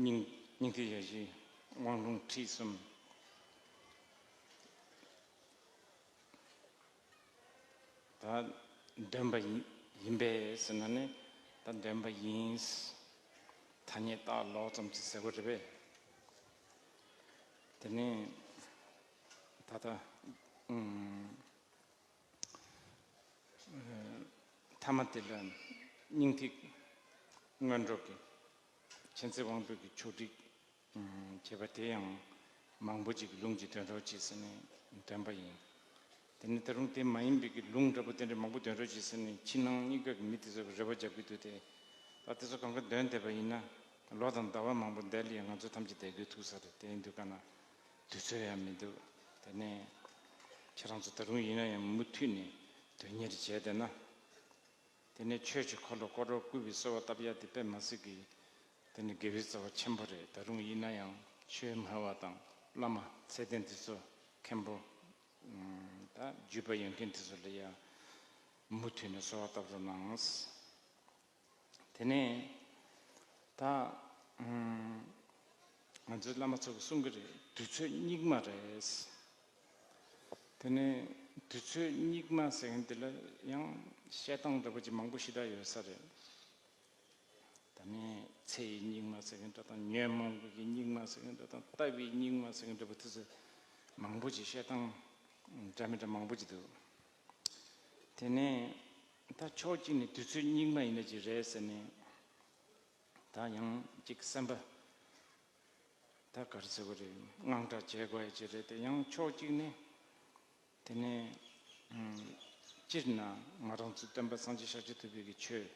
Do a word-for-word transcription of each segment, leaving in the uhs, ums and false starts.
སྙིང་སྙིང་ཐིག་ཡ་བཞི། དབང་ལུང་ཁྲིད་གསུམ། ད་འདོན་པ་ཡིན་ཡིན་པས་ཟེར་ན་ནི། ད་འདོན་པ་ཡིན། ཐ་སྙད་བཏགས་ལོག་ཙམ་ཅིག་ཟེར་དགོས་རེད་པས། དེ་ནས་ད་ལྟ་ཨུམ། ཐ་མ་དེ་ལ་སྙིང་ཐིག་སྔོན་འགྲོ་གི་མཁྱེན་བརྩེ་དབང་པོའི་གི་ཆོག་སྒྲིག་བྱས་པ་དེ་ཡང་མང་པོ་ཅིག་ལུང་གི་འདོན་རོགས་གྱིས་ཟེར་ནས་འདོན་པ་ཡིན། དེ་ནི་ད་རུང་དེ་མ་ཡིན་པའི་གི་ལུང་འདྲ་པོ་དེ་འདྲ་མང་པོ་འདོན་རོགས་གྱིས་ཟེར་ནས་ཕྱི་ནང་གཉིས་ཀ་གི་མི་དེ་ཚོ་གི་རེ་བ་རྒྱག་གི་འདུག་སྟེ། ད་དེ་ཚོ་གང་ག་འདོན་བསྡད་པ་ཡིན་ན་ལོ་དང་ཟླ་བ་མང་པོ་འདས་ལ་ཡང་ང་ཚོ་ཐམས་ཅད་བསྡད་དགོས་ཐུག་ས་རེད། དེ་ཡིན་དུས་ག་ན་དུས་ཚོད་ཡང་མི་འདུག་དེ་ནས་ཁྱེད་རང་ཚོ་ད་རུང་ཡིན་ན་ཡང་མུ་མཐུད་ནས་དོན་གཉེར་བྱས་བསྡད་ན། དེ་ནས་ཆོས་ཀྱི་འཁོར་ལོ་བསྐོར་རོགས་བསྐུལ་བའི་གསོལ་བ་བཏབ་ཡ་དེ་དཔེ་མ་སྲིད་ཀྱི། དེ་ནི་དགེ་བའི་རྩ་བ་ཆེན་པོ་རེད། ད་རུང་ཡིན་ན་ཡང་ཆོས་སྨྲ་བ་དང་བླ་མ་ཚད་ལྡན་དེ་ཚོ་མཁན་པོ་ད་བརྒྱུད་པ་ཡོད་མཁན་དེ་ཚོ་ལ་ཡང་མུ་མཐུད་ནས་གསོལ་བ་བཏབ་རོགས་གནང་། དེ་ནས་ད་ང་ཚོའི་བླ་མ་ཚོ་གིས་གསུང་གི་རེད། དུས་ཚོད་སྙིགས་མ་རེད། དེ་ནས་དུས་ཚོད་སྙིགས་མ་ཟེར་མཁན་དེ་ལ་ཡང་བཤད་སྟངས་འདྲ་པོ་ཅིག་མང་པོ་ཞེ་དྲག་ཡོད་ས་རེད། ད་ནི་ཚེ་ཡི་སྙིགས་མ་ཟེར་མཁན་འདྲ་དང་ཉོན་མོངས་པའི་སྙིགས་མ་ཟེར་མཁན་འདྲ་དང་ལྟ་བའི་སྙིགས་མ་ཟེར་མཁན་འདྲ་པོ་དེ་ཚོ་མང་པོ་ཅིག་བཤད་སྟངས་འདྲ་མི་འདྲ་མང་པོ་ཅིག་འདུག་དེ་ནས་ད་ཕྱོགས་གཅིག་ནས་དུས་ཚོད་སྙིགས་མ་ཡིན་ན་ཅིག་རེད་ཟེར་ནས། ད་ཡང་ཅིག་སེམས་པ་ད་ག་རེ་ཟེར་དགོས་རེད། དངངས་སྐྲག་བྱེད་དགོས་ཡ་ཅིག་རེད་དེ། ཡང་ཕྱོགས་གཅིག་ནས་དེ་ནས་སྤྱིར་ན་ང་རང་ཚོའི་སྟོན་པ་སངས་རྒྱས་ཤཱཀྱ་ཐུབ་པའི་གི་ཆོས་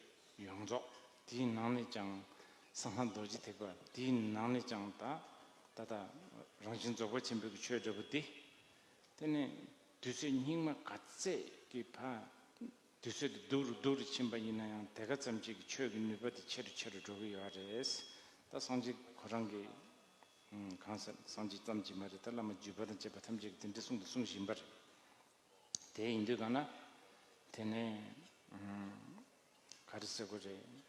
ཡོངས་རྫོགས། དེའི་ནང་ནས་ཀྱང་གསང་སྔགས་རྡོ་རྗེ་ཐེག་པ། དེའི་ནང་ནས་ཀྱང་ད་ད་ལྟ་རང་བཞིན་རྫོགས་པ་ཆེན་པོའི་གི་ཆོས་འདྲ་པོ་དེ། དེ་ནས་དུས་ཚོད་སྙིགས་མ་ག་ཚད་ཀྱི་བར་དུས་ཚོད་དེ་སྡུག་རུ་སྡུག་རུ་ཕྱིན་པ་ཡིན་ན་ཡང་དེ་ག་ཙམ་ཅིག་གི་ཆོས་ཀྱི་ནུས་པ་དེ་ཆེ་རུ་ཆེ་རུ་འགྲོ་གི་ཡོད་རེད། ད་སངས་རྒྱས་ཁོ་རང་གིས་གང་ཟེར། སངས་རྒྱས་ཙམ་གྱིས་མ་རེད། ད་བླ་མ་བརྒྱུད་པ་དང་བཅས་པ་ཐམས་ཅད་ཀྱིས་དེ་འདྲ་གསུང་དང་གསུང་བཞིན་པ་རེད། དེ་ཡིན་དུས་ག་ན་དེ་ནས་ག་རེ་ཟེར་དགོས་རེད།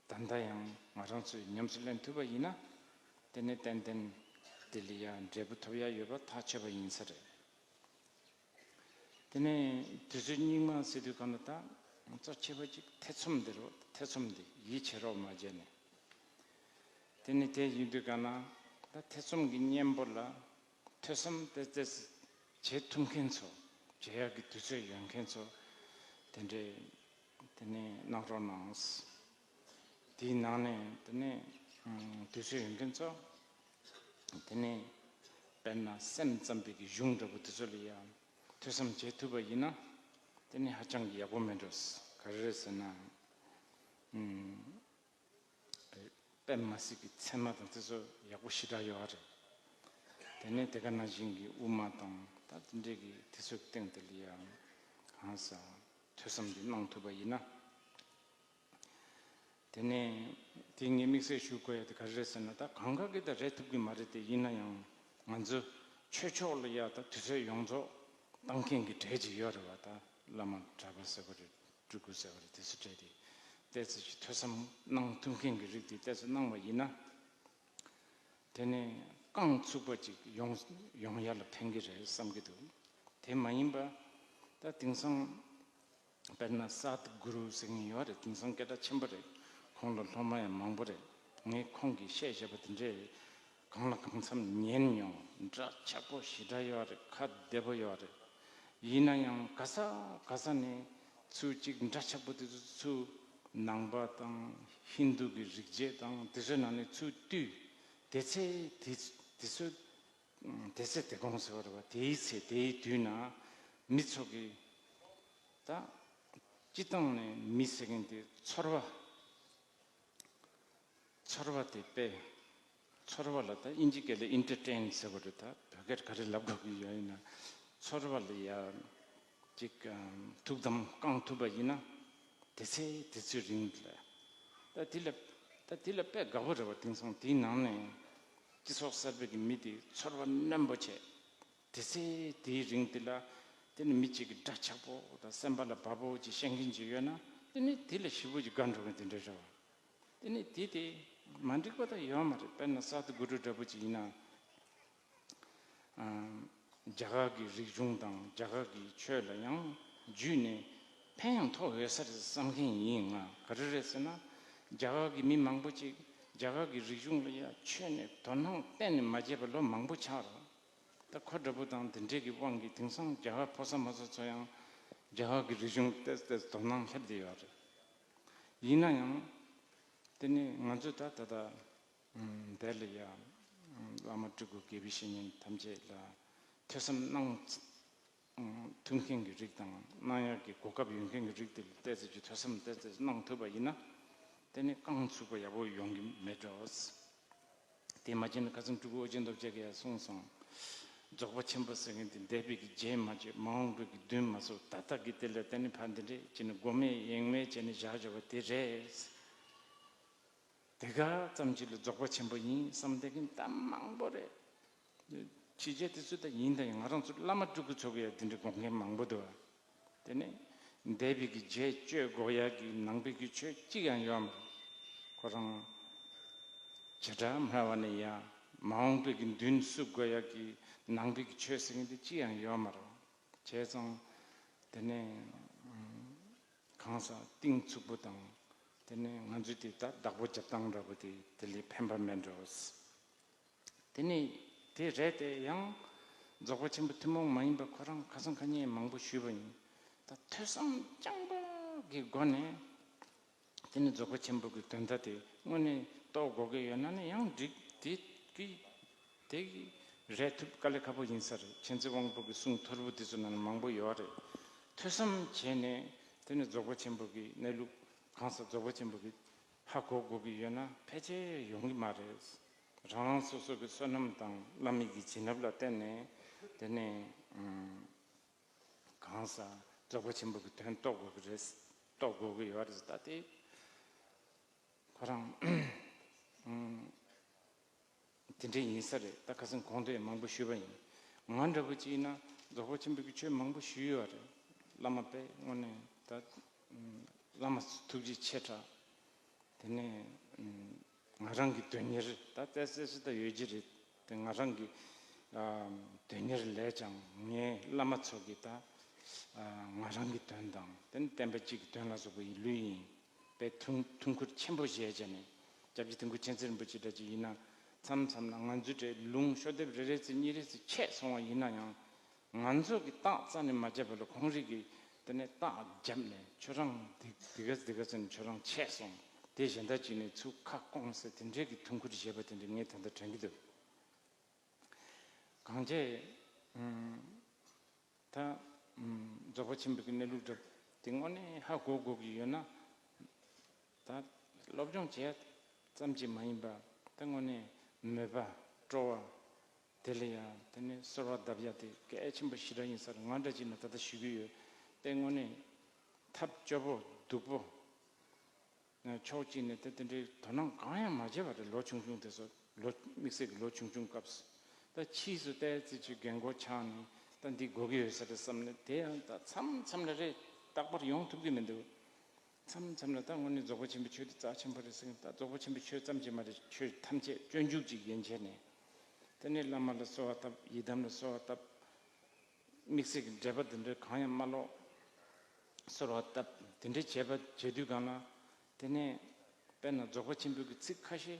ད་ལྟ་ཡང་ང་རང་ཚོས་ཉམས་སུ་ལེན་ཐུབ་པ་ཡིན་ན་དེ་ནས་ཏན་ཏན་དེ་ལ་ཡང་འབྲས་བུ་ཐོབ་ཡ་ཡོད་པ་ཐག་ཆོད་པ་ཡིན་ས་རེད། དེ་ནས་དུས་ཚོད་སྙིགས་མ་ཟེར་དུས་གང་ལ་ད་རྩ་ཆེ་བ་ཅིག་ཐེ་ཚོམ་འདི་རེད། ཐེ་ཚོམ་འདི་ཡིད་ཆེས་རོགས་མ་བྱས་ནས། དེ་ནས་དེ་ཡིན་དུས་གང་ན་ད་ཐེ་ཚོམ་གྱི་གཉེན་པོ་ལ་ཐོས་བསམ་དེ་ཙེ་བྱེད་ཐུབ་མཁན་ཚོ། བྱེད་ཡག་གི་དུས་ཚོད་ཡོད་མཁན་ཚོ་དེ་འདྲས་དེ་ནས་གནང་རོགས་གནང་། དེའི་ནང་ནས་དེ་ནས་དུས་ཚོད་ཡོད་མཁན་ཚོ། དེ་ནས་དཔེར་ན་སེམས་ཙམ་པའི་གི་གཞུང་འདྲ་པོ་དེ་ཚོ་ལ་ཡང་ཐོས་བསམ་བྱེད་ཐུབ་པ་ཡིན་ན་དེ་ནི་ཧ་ཅང་གི་ཡག་པོ་མེད་འགྲོ། ག་རེ་རེད་ཟེར་ན། དཔེ་མ་སྲིད་ཀྱི་ཚད་མ་དང་དེ་ཚོ་ཡག་པོ་ཞེ་དྲག་ཡོད་རེད། དེ་ནས་དེ་ག་ནང་བཞིན་གྱི་དབུ་མ་དང་ད་དེ་འདྲས་ཀྱི་དེ་ཚོའི་སྟེང་དེ་ལ་ཡང་གང་ཟག་ཐོས་བསམ་འདི་གནང་ཐུབ་པ་ཡིན་ན། དེ་ནས་དེ་ངས་དམིགས་བསལ་ཞུ་དགོས་ཡ་དེ་ག་རེ་རེད་ཟེར་ན། ད་གང་ག་གིས་ད་རེད་ཐུབ་ཀྱི་མ་རེད་དེ། ཡིན་ན་ཡང་ང་ཚོ་ཆོས་ཕྱོགས་ལ་ཡ་ད་དུས་ཚོད་ཡོངས་རྫོགས་བཏང་མཁན་གྱི་གྲས་ཅིག་ཡོད་རེད་བ། ད་བླ་མ་གྲྭ་པ་ཟེར་བ་རེད། སྤྲུལ་སྐུ་ཟེར་བ་རེད། དེ་ཚོ་གྲས་དེ་ཏོག་ཙམ་ཞིག་ཐོས་བསམ་གནང་ཐུབ་མཁན་གྱི་རིགས་དེ་ཏོག་ཙམ་གནང་བ་ཡིན་ན། དེ་ནས་རྐང་ཚུགས་པ་ཅིག་ཡོང་ཡོང་ཡ་ལ་ཕན་གྱི་རེད་བསམ་གྱི་འདུག་དེ་མ་ཡིན་པ་ད་དེང་སང་དཔེར་ན་སཱཏ་གུ་རུ་ཟེར་མཁན་ཡོད་རེད། དེང་སང་སྐད་གྲགས་ཆེན་པོ་རེད། ཁོང་ལ་སློབ་མ་ཡང་མང་པོ་རེད། ངས་ཁོང་གིས་བཤད་བཞག་པ་དེ་འདྲས་གང་ལ་གང་འཚམ་ཉན་མྱོང་། འདྲ་ཆགས་པོ་ཞེ་དྲག་ཡོད་རེད། ཁ་བདེ་པོ་ཡོད་རེད། ཡིན་ན་ཡང་ག་ས་ག་ས་ནས་ཚུར་ཅིག་འདྲ་ཆགས་པོ་དེ་ཚོ་ཚུར་ནང་པ་དང་ཧིན་དུ་གི་རིག་བྱེད་དང་དེ་ཚོའི་ནང་ནས་ཚུར་བཏུས། དེ་ཚེ་དེ་དེ་ཚོ་དེ་ཚེ་དེ་དགོངས་ཟེར་བ་རེད་བ། དེའི་ཚེ་དེའི་དུས་ན་མི་ཚོ་གི་ད་སྤྱི་བཏང་ནས་མི་ཟེར་མཁན་དེ་ཚོར་བ། ཚོར་བ་དེ་དཔེ། ཚོར་བ་ལ་ད་དབྱིན་ཇི་སྐད་ལ་ཨིན་ཊར་ཊེན་ཟེར་བ་རེད། ད་བོད་སྐད་ག་རེ་ལབ་དགོས་ཀྱི་ཡོད་ཡིན་ན། ཚོར་བ་ལ་ཡ་ཅིག་ཨམ་ཐུགས་དམ་བསྐང་ཐུབ་པ་ཡིན་ན་དེ་ཚེ་དེ་ཚོའི་རིང་ལ། ད་དེ་ལ་ད་དེ་ལ་དཔེ་དགའ་པོ་རེད་བ། དེང་སང་དེའི་ནང་ནས་སྤྱི་ཚོགས་གསར་པའི་གི་མི་དེ་ཚོར་བ་རྣོན་པོ་བྱས། དེ་ཚེ་དེའི་རིང་དེ་ལ་དེ་ནི་མི་གཅིག་གི་འདྲ་ཆགས་པོ་དང་སེམས་པ་ལ་བབ་པོ་ཅིག་བཤད་མཁན་ཅིག་ཡོད་ན། དེ་ནི་དེ་ལ་ཞེ་པོ་ཅིག་དགའ་འགྲོ་མཁན་དེ་འདྲ་རེད་བ། དེ་ནི་དེ་དེ་ མ་འགྲིག་པ་ད་ཡོད་མ་རེད། དཔེར་ན་སཱ་ཏུ་གུ་རུ་འདྲ་པོ་ཅིག་ཡིན་ན། ཨ། རྒྱ་གར་གྱི་རིག་གཞུང་དང་རྒྱ་གར་གྱི་ཆོས་ལ་ཡང་བརྒྱུད་ནས་ཕན་ཡང་ཐོགས་ཡོད་ས་རེད་བསམ་མཁན་ཡིན། ང་ག་རེ་རེད་ཟེར་ན། རྒྱ་གར་གྱི་མི་མང་པོ་ཅིག་རྒྱ་གར་གྱི་རིག་གཞུང་ལ་ཡ་ཆོས་ནས་དོ་སྣང་གཏན་ནས་མ་བྱས་པ་ལོ་མང་པོ་ཆགས་རེད། ད་ཁོ་འདྲ་པོ་དང་དེ་འདྲས་ཀྱི་དབང་གིས་དེང་སང་རྒྱ་གར་ཕོ་གསར་མོ་གསར་ཚོ་ཡང་རྒྱ་གར་གྱི་རིག་གཞུང་ཏོག་ཙམ་ཏོག་ཙམ་དོ་སྣང་སླེབས་བསྡད་ཡོད་རེད། ཡིན་ན་ཡང་། དེ་ནི་ང་ཚོས་ད་ད་ལྟ་འདི་ལ་ཡ་བླ་མ་སྤྲུལ་སྐུ་དགེ་བའི་བཤེས་གཉེན་ཐམས་ཅད་ལ་ཐོས་བསམ་གནང་ཐུབ་མཁན་གྱི་རིགས་དང་གནང་ཡག་གི་གོ་སྐབས་ཡོད་མཁན་གྱི་རིགས་དེ་ལ་ཏོག་ཙམ་གྱི་ཐོས་བསམ་ཏོག་ཙམ་གནང་ཐུབ་པ་ཡིན་ན། དེ་ནི་རྐང་ཚུགས་པ་ཡག་པོ་ཡོང་གི་མེད་འགྲོ། དེ་མ་བྱས་ན་ཁ་སང་སྤྲུལ་སྐུ་ཨོ་རྒྱན་རྡོ་རྗེ་གིས་ཡང་གསུངས་སོང་། རྫོགས་པ་ཆེན་པོ་ཟེར་མཁན་དེ་འདས་པའི་གི་རྗེས་མ་བརྗོད། མ་འོངས་པའི་གི་མདུན་མ་བསུ། ད་ལྟ་གི་དེ་ལ་བརྟེན་ནས་ཕར་འདི་འདྲས་བྱས་ནས་མགོ་མེད་ཡེངས་མེད་བྱས་ནས་བཞག་བཞག་པ་དེ་རེད། དེ་ག་ཙམ་ཅིག་ལ་རྫོགས་པ་ཆེན་པོ་ཡིན་བསམ་བསྡད་མཁན་ད་མང་པོ་རེད། ཕྱི་རྒྱལ་དེ་ཚོ་ད་ཡིན་ད་ཡིན། ང་རང་ཚོ་བླ་མ་སྤྲུལ་སྐུ་ཚོ་གིས་ཡང་དེ་འདྲའི་དགོངས་མཁན་མང་པོ་འདུག། དེ་ནས་འདས་པའི་གི་རྗེས་གཅོད་དགོས་ཡག་གི་ནང་པའི་གི་ཆོས་གཅིག་ཡང་ཡོད་མ་རེད། ཁོ་རང་བྱེ་བྲག་སྨྲ་བ་ནས་ཡང་མ་འོངས་པའི་གི་མདུན་བསུ་དགོས་ཡག་གི་ནང་པའི་གི་ཆོས་ཟེར་མཁན་དེ་གཅིག་ཡང་ཡོད་མ་རེད། བྱས་ཙང་དེ་ནས་གང་ཟག་གཏིང་ཚུགས་པོ་དང་། དེ་ནས་ང་ཚོས་དེ་ད་བདག་པོ་རྒྱབ་སྟངས་འདྲ་པོ་དེ་དེ་ལས་ཕན་པ་མེད་འགྲོ། དེ་ནས་དེ་རེད་དེ། ཡང་རྫོགས་པ་ཆེན་པོ་ཐུན་མོང་མ་ཡིན་པ་ཁོ་རང་ཁ་སང་ཁ་ཉིན་མང་པོ་ཞུས་པ་ཡིན། ད་ཐོས་བསམ་རྐྱང་པ་གི་སྒོ་ནས་དེ་ནི་རྫོགས་པ་ཆེན་པོ་གི་དོན་དག་དེ་དངོས་གནས་རྟོགས་དགོས་ཀྱི་ཡོད་ན་ནི་ཡང་འགྲིག། དེ་གི་དེ་གི་རེད་ཐུབ་དཀའ་ལས་ཁག་པོ་ཡིན་ས་རེད། མཁྱེན་བརྩེ་དབང་པོ་གི་གསུང་ཐོར་བུ་དེ་ཚོ་ནང་མང་པོ་ཡོད་རེད། ཐོས་བསམ་བྱས་ནས་དེ་ནི་རྫོགས་པ་ཆེན་པོ་གི་གནས་ལུགས་གང་ཟག་རྫོགས་པ་ཆེན་པོ་གི་ཧ་གོ་དགོས་ཀྱི་ཡོད་ན་ཕལ་ཆེར་ཡོང་གི་མ་རེད། རང་རང་སོ་སོ་གི་བསོད་ནམས་དང་བླ་མའི་གི་བྱིན་རླབས་ལ་བརྟེན་ནས་དེ་ནས་ཨམ། གང་ཟག་རྫོགས་པ་ཆེན་པོ་གི་དོན་རྟོགས་དགོས་ཀྱི་རེད། རྟོགས་དགོས་ཀྱི་ཡོད་རེད། ད་དེ་ཁོ་རང་ཨམ། དེ་འདྲ་ཡིན་ས་རེད། ད་ཁ་སང་གོང་དུ་ཡང་མང་པོ་ཞུས་པ་ཡིན། ང་འདྲ་པོ་ཅིག་ཡིན་ན་རྫོགས་པ་ཆེན་པོ་གི་ཆོས་མང་པོ་ཞུས་ཡོད་རེད། བླ་མ་དཔེ་དངོས་གནས་ད་བླ་མ་ཐུགས་རྗེ་ཆེ་དྲགས། དེ་ནས་ང་རང་གི་དོན་གཉེར་ད་ཏོག་ཙམ་ད་ཡོད་ཀྱི་རེད། དེ་ང་རང་གི་དོན་གཉེར་ལས་ཀྱང་ངའི་བླ་མ་ཚོ་གི་ད་ང་རང་གི་དོན་དང་དེ་ནས་བསྟན་པ་གཅིག་གི་དོན་ལ་སོགས་པ་ཡི་ལུས་ཡིན། པའི་ཐུགས་ཐུགས་ཁུར་ཆེན་པོ་བཞེས་བྱས་ནས། སྐྱབས་རྗེ་དིལ་མགོ་མཁྱེན་བརྩེ་རིན་པོ་ཆེ་འདྲ་ཅིག་ཡིན་ན། མཚམས་མཚམས་ན་ང་ཚོའི་གྲས་ལུང་ཤོ་ལྡེབ་རེ་རེ་ཙམ་གཉིས་རེ་ཙམ་ཆད་སོང་བ་ཡིན་ན་ཡང་། ང་ཚོ་གི་རྟགས་རྩ་ནས་མ་བརྒྱབ་པ་ལ་ཁོང་རིགས་ཀྱིས་དེ་ནས་རྟགས་བརྒྱབ་ནས་ཁྱོད་རང་འདི་འདི་ག་འདི་ག་ཟེར་ནས་ཁྱོད་རང་ཆད་སོང་། དེ་གཞན་དག་ཅིག་ནས་ཚུར་ཁ་སྐོང་ཟེར་དེ་འདྲའི་གི་ཐུགས་ཁུར་བཞེས་པ་དེ་འདྲ་ངས་ད་ལྟ་དྲན་གྱི་འདུག། གང་བྱས། ཨམ། ད། ཨམ། རྫོགས་པ་ཆེན་པོའི་གི་གནས་ལུགས་འདྲ་དེ་དངོས་གནས་ཧ་གོ་དགོས་ཀྱི་ཡོད་ན། ད་སློབ་སྦྱོང་བྱས་ཙམ་གྱིས་མ་ཡིན་པ། ད་དངོས་གནས་མོས་པ་སྤྲོ་བ། དེ་ལ་ཡང་དེ་ནས་གསོལ་བ་གདབ་ཡ་དེ་གལ་ཆེན་པོ་ཞེ་དྲག་ཡིན་ས་རེད། ང་འདྲ་ཅིག་ན་ད་ལྟ་ཞུ་གི་ཡོད། དེ་དངོས་གནས་ཐབས་སྐྱོ་པོ་སྡུག་པོ། ཕྱོགས་གཅིག་ནས་དེ་དེ་འདྲའི་དོ་སྣང་གང་ཡང་མ་བྱས་པ་རེད། ལོ་ཆུང་ཆུང་དེ་ཚོ་ལོ་དམིགས་བསལ་གྱི་ལོ་ཆུང་ཆུང་སྐབས་སུ། ད་ཕྱིས་སུ་ཏོག་ཙམ་ཅིག་རྒན་གོག་ཆགས་ནས་ད་འདི་དགོས་ཀྱི་ཡོད་ས་རེད་བསམ་ནས་དེ་ཡང་ད་མཚམས་མཚམས་ལ་རེ་རྟག་པར་ཡོང་ཐུབ་ཀྱི་མི་འདུག། མཚམས་མཚམས་ལ་ད་དངོས་གནས་རྫོགས་པ་ཆེན་པོའི་ཆོས་དེ་རྩ་ཆེན་པོ་རེད་ཟེར་གྱི། ད་རྫོགས་པ་ཆེན་པོའི་ཆོས་ཙམ་གྱིས་མ་རེད། ཆོས་ཐམས་ཅད་སྤྱོད་འཇུག་ཅིག་ཡན་ཆད་ནས། དེ་ནས་བླ་མ་ལ་གསོལ་བ་བཏབ། ཡི་དམ་ལ་གསོལ་བ་བཏབ། དམིགས་བསལ་གྱི་འགྲེལ་པ་འདི་འདྲའི་གང་ཡང་མ་ཀློག། གསོལ་བ་བཏབ། དེ་འདྲའི་བྱས་པ་བྱེད་དུས་གང་ལ། དེ་ནས་དཔེར་ན་རྫོགས་པ་ཆེན་པོའི་གི་ཚིག་ཁ་ཤས་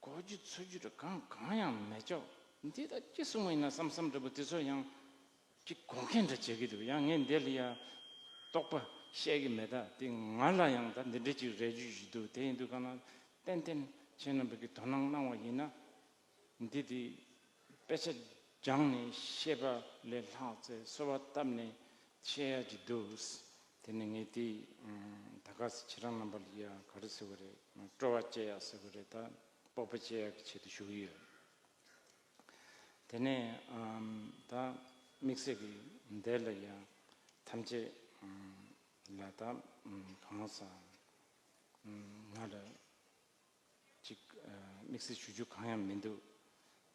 གོ་རྒྱུ་ཚོར་རྒྱུ་རེ་གང་གང་ཡང་མེད་ཅོག། འདི་ད་ཅི་གསུངས་པ་ཡིན་ན་བསམ་བསམ་འདྲ་པོ་དེ་ཚོ་ཡང་ཅིག་གོ་མཁན་འདྲ་བྱེད་ཀྱི་འདུག། ཡང་ངས་འདི་ལ་ཡ་རྟོག་པ་བཤད་ཀྱི་མེད། ད་དེ་ང་ལ་ཡང་ད་འདི་འདྲ་ཅིག་རེ་རྒྱུ་ཞིག་འདུག། དེ་ཡིན་དུས་གང་ལ་ཏན་ཏན་ཁྱེད་རྣམ་པ་གི་དོ་སྣང་གནང་བ་ཡིན་ན། འདི་དེ་དཔེ་ཆ་སྦྱངས་ནས་ཤེས་པ་ལས་ལྷག་ཚེ་གསོལ་བ་བཏབ་ནས་ཤེས་ཡ་ཅིག་འདུག། དེ་ནི་ངས་དེ་ད་ག་ཟེ་ཁྱེད་རང་རྣམ་པ་ལ་ཡ་ག་རེ་ཟེར་བ་རེད། སྤྲོ་བ་བསྐྱེད་ཡ་ཟེར་བ་རེད། ད་སྤོབས་པ་བསྐྱེད་ཡ་གི་ཆེད་དུ་ཞུ་གི་ཡོད། དེ་ནས་ཨམ། ད་དམིགས་བསལ་གྱི་འདི་ལ་ཡ་ཐམས་ཅད་ཨམ། ལ་ད་ཨམ། གང་ཟག་ཨམ། ང་ལ་ཅིག་ཨ། དམིགས་བསལ་ཞུ་རྒྱུ་གང་ཡང་མི་འདུག།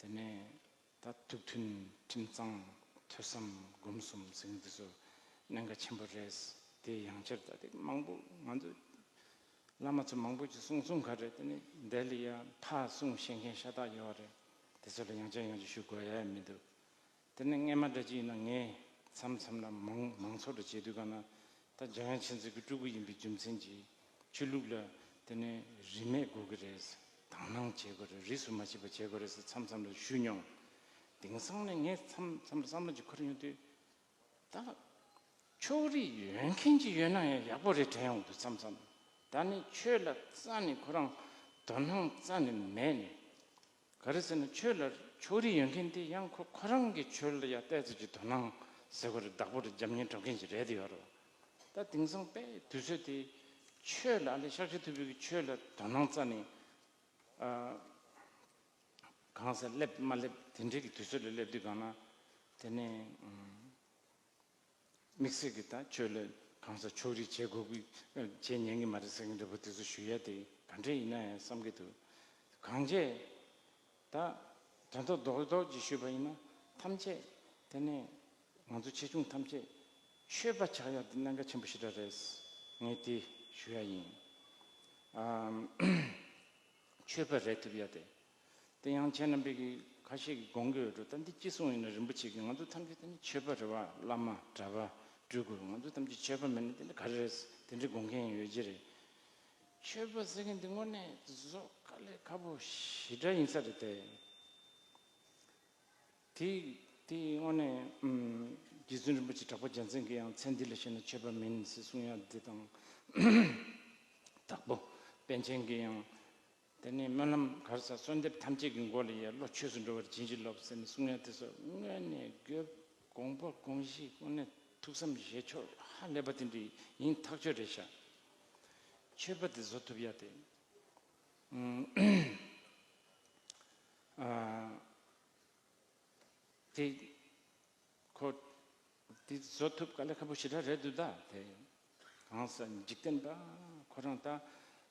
དེ་ནས་ད་ཐུགས་མཐུན་ཁྲིམས་གཙང་ཐོས་བསམ་སྒོམ་གསུམ་ཟེར་མཁན་དེ་ཚོ་གནད་འགག་ཆེན་པོ་རེད། དེ་ཡང་བསྐྱར་ད་དེ་མང་པོ་ང་ཚོ་ བླ་མ་ཚོ་མང་པོ་ཅིག་གསུང་གསུང་ག་རེད། དེ་ནི་འདི་ལ་ཡང་ཕར་གསུང་ཤེས་མཁན་ཤ་སྟག་ཡོད་རེད། དེ་ཚོ་ལ་ཡང་བསྐྱར་ཡང་བསྐྱར་ཞུ་དགོས་ཡ་མི་འདུག་དེ་ནི་སྔས་མ་འདྲ་ཅིག་ཡིན་ན་ངས་མཚམས་མཚམས་ལ་མང་མང་ཚོགས་ལ་བྱེད་དུས་ག་ན། ད་འཇམ་དབྱངས་མཁྱེན་བརྩེ་གི་སྤྲུལ་སྐུ་ཡིན་པའི་རྒྱུ་མཚན་གྱིས་ཆོས་ལུགས་ལ་དེ་ནི་རིས་མེད་དགོས་ཀྱི་རེད། དག་སྣང་བྱེད་དགོས་རེད། རིས་སུ་མ་ཆད་པ་བྱེད་དགོས་རེད་ཟེར་མཚམས་མཚམས་ལ་ཞུས་མྱོང་། དེང་སང་ནས་ངས་མཚམས་མཚམས་ལ་བསམ་བློ་ཅིག་འཁོར་ཡོང་དུས། ད་ཕྱོགས་རིས་ཡོད་མཁན་ཅིག་ཡོད་ན་ཡང་ཡག་པོ་རེད་དྲན་ཡོང་འདུག་མཚམས་མཚམས། ད་ནི་ཆོས་ལ་རྩ་ནས་ཁོ་རང་དོ་སྣང་རྩ་ནས་མེད་ནས། ག་རེ་ཟེར་ན་ཆོས་ལ་ཕྱོགས་རིས་ཡོད་མཁན་དེ་ཡང་ཁོ་ཁོ་རང་གི་ཆོས་ལ་ཡང་ཏོག་ཙམ་ཅིག་དོ་སྣང་ཟེར་དགོས་རེད། བདག་པོ་རེད། རྒྱབ་གཉེར་འགྲོ་མཁན་ཅིག་རེད་དེ་ཡོད་རེད། ད་དེང་སང་དཔེ་དུས་ཚོད་དེ་ཆོས་ལ་ཨ་ལེ་ཤཱཀྱ་ཐུབ་པའི་གི་ཆོས་ལ་དོ་སྣང་རྩ་ནས་ཨ། གང་ཟག་སླེབས་མ་སླེབས་དེ་འདྲའི་གི་དུས་ཚོད་ལ་སླེབས་དུས་གང་ན། དེ་ནས་དམིགས་བསལ་གྱི་ད་ཆོས་ལ་གང་ཟག་ཕྱོགས་རིས་བྱེད་དགོས་ཀྱི་བྱེད་ཉན་གྱི་མ་རེད་ཟེར་མཁན་འདྲ་པོ་དེ་ཚོ་ཞུ་ཡ་དེ་ག་འདྲ་ཡིན་ན་ཡང་བསམ་གྱི་འདུག་གང་བྱས་ད་དོན་དག་རྡོག་རྡོག་ཅིག་ཞུས་པ་ཡིན་ན་ཐམས་ཅད་དེ་ནས་ང་ཚོ་ཆེ་ཆུང་ཐམས་ཅད་ཆོས་པ་ཆགས་ཡ་དེ་གནད་འགག་ཆེན་པོ་ཞེ་དྲག་རེད། ངས་དེ་ཞུ་ཡ་ཡིན། ཨམ། ཆོས་པ་རེད་ཐུབ་ཡ་དེ། དེ་ཡང་ཁྱེད་རྣམ་པས་ཀྱི་ཁ་ཤས་ཀྱིས་དགོངས་ཀྱི་ཡོད་འགྲོ། ད་འདི་ཅི་གསུངས་ཡིན་ན་རིན་པོ་ཆེ་གིས་ང་ཚོ་ཐམས་ཅད་དེ་ནི་ཆོས་པ་རེད་བ། བླ་མ་གྲྭ་པ་སྤྲུལ་སྐུ་ང་ཚོ་ཐམས་ཅད་ཆོས་པ་མིན་ན་དེ་འདྲ་ག་རེ་རེད་དེ་འདྲ་དགོངས་མཁན་ཡོད་ཀྱི་རེད། ཆོས་པ་ཟེར་མཁན་འདི་དངོས་གནས་བཟོ་དཀའ་ལས་ཁག་པོ་ཞེ་དྲག་ཡིན་ས་རེད་དེ། དེ་དེ་དངོས་གནས་ཨམ། རྗེ་བཙུན་རིན་པོ་ཆེ་གྲགས་པ་རྒྱལ་མཚན་གྱིས་ཡང་ཚེ་འདི་ལ་ཤེས་ན་ཆོས་པ་མིན་ཟེར་གསུང་ཡ་འདི་དང་། དྭགས་པོ་པཎ་ཆེན་གྱིས་ཡང་དེ་ནས་སྨོན་ལམ་ག་རེ་ཟེར་གསོལ་འདེབས་ཐམས་ཅད་ཀྱི་མགོ་ལ་ཡ་བློ་ཆོས་སུ་འགྲོ་བར་བྱིན་གྱིས་རློབས་ཟེར་ནས་གསུང་ཡ་དེ་ཚོ་དངོས་གནས་དགོས་དགོངས་པ་དགོངས་གཞི་དངོས་གནས་ཐུགས་བསམ་བཞེས་ཕྱོགས་ཧ་ལས་པ་དེ་འདྲ་ཡིན་ཐག་ཆོད་རེད་ཤག་ཆོས་པ་དེ་བཟོ་ཐུབ་ཡ་དེ། ཨ། དེ་ཁོ་དེ་བཟོ་ཐུབ་དཀའ་ལས་ཁག་པོ་ཞེ་དྲག་རེད་འདུག་ད་དེ་གང་ཟག་འཇིག་རྟེན་པ་ཁོ་རང་ད་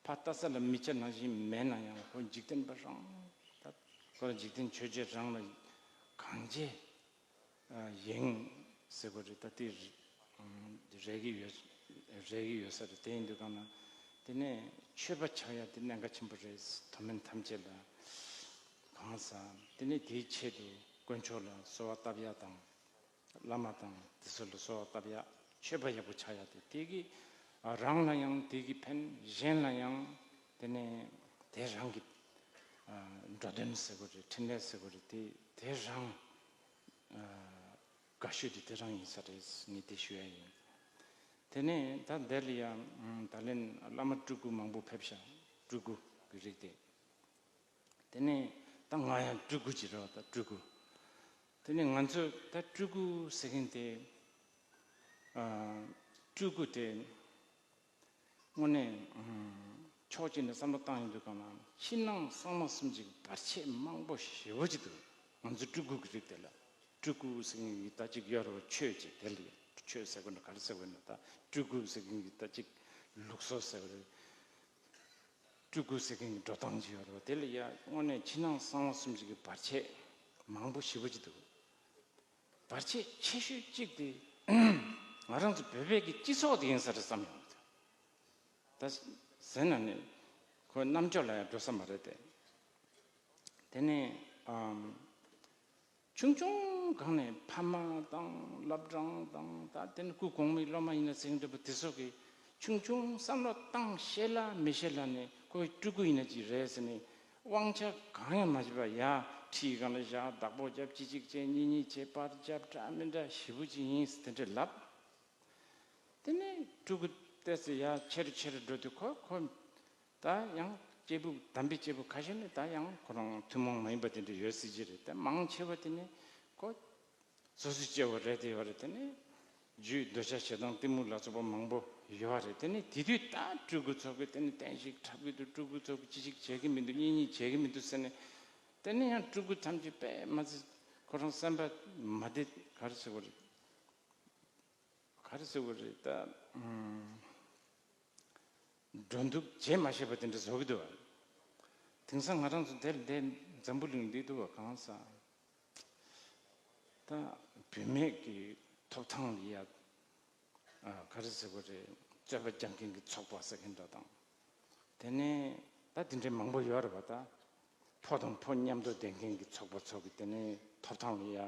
ཕར་ལྟ་ས་ལ་མི་སྐྱ་ནང་བཞིན་མེད་ན་ཡང་ཁོ་འཇིག་རྟེན་པ་རང་ད་ཁོ་རང་འཇིག་རྟེན་ཆོས་བརྒྱད་རང་ལ་གང་བྱེད་ཡིན་ཟེར་དགོས་རེད། ད་དེ་རེད་ཀྱི་ཡོད་རེད་ཀྱི་ཡོད་ས་རེད། དེ་ཡིན་དུས་གང་ན་དེ་ནས་ཆོས་པ་ཆགས་ཡ་དེ་གནད་འགག་ཆེན་པོ་རེད། མཐོ་དམན་ཐམས་ཅད་ལ་གང་ཟག་དེ་ནས་དེའི་ཆེད་དུ་དཀོན་མཆོག་ལ་གསོལ་བ་བཏབ་ཡ་དང་། བླ་མ་དང་དེ་ཚོ་ལ་གསོལ་བ་བཏབ་ཡ་ཆོས་པ་ཡག་པོ་ཆགས་ཡ་དེ་དེ་གི་རང་ལ་ཡང་དེ་གི་ཕན་གཞན་ལ་ཡང་དེ་ནས་དེ་རང་གི་འགྲོ་དོན་ཟེར་དགོས་རེད། འཕྲིན་ལས་ཟེར་དགོས་རེད། དེ་དེ་རང་དགའ་ཤོས་དེ་དེ་རང་ཡིན་ས་རེད། ངས་དེ་ཞུ་ཡ་ཡིན། དེ་ནས་ད་འདིར་ལ་ཡང་ད་ལན་བླ་མ་སྤྲུལ་སྐུ་མང་པོ་ཕེབས་ཤག་སྤྲུལ་སྐུ་གི་རིགས་དེ། དེ་ནས་ད་ང་ཡང་སྤྲུལ་སྐུ་ཅིག་རེད་བ། ད་སྤྲུལ་སྐུ། དེ་ནས་ང་ཚོས་ད་སྤྲུལ་སྐུ་ཟེར་མཁན་དེ་ཨ། སྤྲུལ་སྐུ་དེ་དངོས་གནས་ཨ། ཕྱོགས་གཅིག་ནས་བསམ་བློ་བཏང་ཡོང་དུས་གང་ལ་ཕྱི་ནང་གསང་བ་གསུམ་གྱི་བར་ཆད་མང་པོ་ཞེ་པོ་ཅིག་འདུག་ང་ཚོ་སྤྲུལ་སྐུ་གི་རིགས་དེ་ལ་སྤྲུལ་སྐུ་ཟེར་མཁན་གྱི་ད་ཅིག་ཡོད་རེད་བ། ཆོས་ཅིག་དེ་ལ་ཡོད། ཆོས་ཟེར་དགོས་ན་ག་རེ་ཟེར་དགོས་ན་ད་སྤྲུལ་སྐུ་ཟེར་མཁན་གྱི་ད་ཅིག་ལུགས་སྲོལ་ཟེར་བ་རེད། སྤྲུལ་སྐུ་ཟེར་མཁན་གྱི་འགྲོ་སྟངས་ཅིག་ཡོད་རེད་བ། དེ་ལ་ཡ་དངོས་གནས་ཕྱི་ནང་གསང་བ་གསུམ་གྱི་བར་ཆད་མང་པོ་ཞེ་པོ་ཅིག་འདུག་བར་ཆད་ཆེ་ཤོས་གཅིག་དེ་ང་རང་ཚོ་བོད་པའི་གི་སྤྱི་ཚོགས་དེ་ཡིན་ས་རེད་བསམ་ཡོང་གི་འདུག་ད་ཟེར་ན་ནི་ཁོ་རྣམ་ཅོག་ལ་ཡང་འགྲོ་ས་མ་རེད་དེ། དེ་ནས་ཨམ། ཆུང་ཆུང་སྒང་ནས་ཕ་མ་དང་སློབ་གྲྭ་དང་ད་དེ་ནི་སྐུ་གོང་མའི་སློབ་མ་ཡིན་ན་ཟེར་མཁན་འདྲ་པོ་དེ་ཚོ་གིས་ཆུང་ཆུང་བསམ་བློ་བཏང་ཤེས་ལ་མི་ཤེས་ལ་ནས་ཁོ་སྤྲུལ་སྐུ་ཡིན་ན་ཅིག་རེད་ཟེར་ནས་དབང་ཆ་གང་ཡང་མ་བྱས་པ་ཡ་ཁྲིའི་སྒང་ལ་བཞག་བདག་པོ་རྒྱབ་གཅིག་གཅིག་བྱས་གཉིས་གཉིས་བྱས་པར་རྒྱབ་འདྲ་མི་འདྲ་ཞེ་པོ་ཅིག་ཡིན་ཟེར་དེ་འདྲ་ལབ། དེ་ནས་སྤྲུལ་སྐུ་ཏོག་ཙམ་ཡར་ཆེ་རུ་ཆེ་རུ་འགྲོ་དུས་ཁོ་ཁོ་ད་ཡང་སྐྱེས་བུ་དམ་པའི་སྐྱེས་བུ་ཁ་ཤས་ནི་ད་ཡང་ཁོ་རང་ཐུན་མོང་མ་ཡིན་པ་དེ་འདྲ་ཡོད་སྲིད་ཀྱི་རེད། ད་མང་ཆེ་བ་དེ་ནི་ཁོ་སོ་སོའི་སྐྱེ་བོ་རེད་དེ་ཡོད་རེད། དེ་ནི་རྒྱུའི་འདོད་ཆགས་ཞེ་སྡང་གཏི་མུག་ལ་སོགས་པ་མང་པོ་ཡོད་རེད། དེ་ནི་དེ་དུས་ད་སྤྲུལ་སྐུ་ཚོ་གིས་དེ་ནི་བསྟན་བཤིག་འཁྲབ་ཀྱི་འདུག་སྤྲུལ་སྐུ་ཚོ་གིས་ཅི་ཞིག་བྱེད་ཀྱི་མི་འདུག་གཉིས་གཉིས་བྱེད་ཀྱི་མི་འདུག་ཟེར་ནས་དེ་ནི་ཡང་སྤྲུལ་སྐུ་ཐམས་ཅད་དཔེ་མ་ཚད་ཁོ་རང་སེམས་པ་མ་བདེ་ག་རེ་ཟེར་དགོས་རེད། ག་རེ་ཟེར་དགོས་རེད་ད། ཨམ། འགྲོ་འདུག་བྱེད་མ་ཤེས་པ་དེ་འདྲ་བཟོ་གི་འདུག་བ། དེང་སང་ང་རང་ཚོ་དེར་འདས་འཛམ་བུ་གླིང་འདི་འདུག་བ། གང་ཟག་ད་བུད་མེད་ཀྱི་ཐོབ་ཐང་ལ་ཡ་ཨ། ག་རེ་ཟེར་དགོས་རེད། རྩོད་པ་རྒྱག་མཁན་གྱི་ཚོགས་པ་ཟེར་མཁན་འདྲ་དང་། དེ་ནས་ད་དེ་འདྲའི་མང་པོ་ཡོད་རེད་པ། ད་ཕོ་དང་ཕོ་མཉམ་དུ་བསྡད་མཁན་གྱི་ཚོགས་པ་ཚོ་གི་དེ་ནས་ཐོབ་ཐང་ལ་ཡ་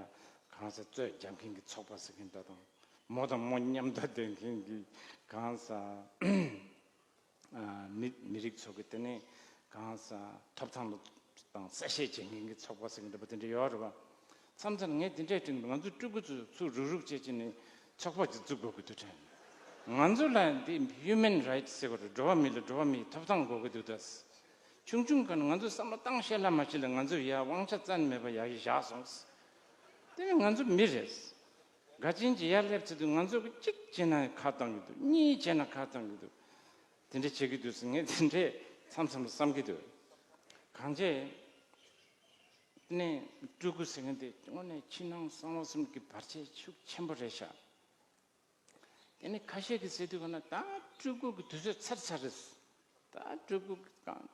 གང་ཟག་རྩོད་རྒྱག་མཁན་གྱི་ཚོགས་པ་ཟེར་མཁན་འདྲ་དང་། མོ་དང་མོ་མཉམ་དུ་བསྡད་མཁན་གྱི་གང་ཟག་ཨ་མི་མི་རིགས་ཚོ་གི་དེ་ནས་གང་ཟག་ཐོབ་ཐང་ལ་དང་གསལ་བཤད་བྱེད་མཁན་གྱི་ཚོགས་པ་ཟེར་མཁན་འདྲ་པོ་དེ་འདྲ་ཡོད་རེད་པ། མཚམས་མཚམས་ངས་དེ་འདྲའི་དྲན་འདུག་ང་ཚོ་སྤྲུལ་སྐུ་ཚོ་ཚུར་རུག་རུག་བྱེད་ཀྱི་ནི་ཚོགས་པ་ཅིག་བཙུགས་དགོས་ཀྱི་འདུག་དྲན། ང་ཚོ་ལ་འདི་ཧིའུ་མན་རའིཊ་ཟེར་བ་རེད། འགྲོ་བ་མི་ལ་འགྲོ་བ་མིའི་ཐོབ་ཐང་དགོས་ཀྱི་འདུག་ད་ཆུང་ཆུང་སྒང་ང་ཚོ་བསམ་བློ་བཏང་ཤེས་ལ་མ་ཤེས་ལ་ང་ཚོ་ཡ་དབང་ཆ་རྩ་ནས་མེད་པ་ཡ་གི་བཞག་སོང་། དེ་ནི་ང་ཚོ་མི་རེད། འགའ་ཅན་གྱི་ཡར་སླེབས་ཚེ་དུས་ང་ཚོ་གི་གཅིག་བྱས་ན་ཁ་བཏང་གི་འདུག་གཉིས་བྱས་ན་ཁ་བཏང་གི་འདུག་དེ་འདྲ་བྱེད་ཀྱི་འདུག་ཟེར་ངས་དེ་འདྲས་མཚམས་མཚམས་ལ་བསམ་གྱི་འདུག་གང་བྱས། དེ་ནས་སྤྲུལ་སྐུ་ཟེར་མཁན་དེ་དངོས་གནས་ཕྱི་ནང་གསང་བ་གསུམ་གྱི་བར་ཆད་ཤུགས་ཆེན་པོ་རེད་ཤག་དེ་ནས་ཁ་ཤས་ཀྱིས་ཟེར་དུས་ག་ན་ད་སྤྲུལ་སྐུ་གི་དུས་ཚོད་ཚར་ཚར་རེད། ད་སྤྲུལ་སྐུ་གི་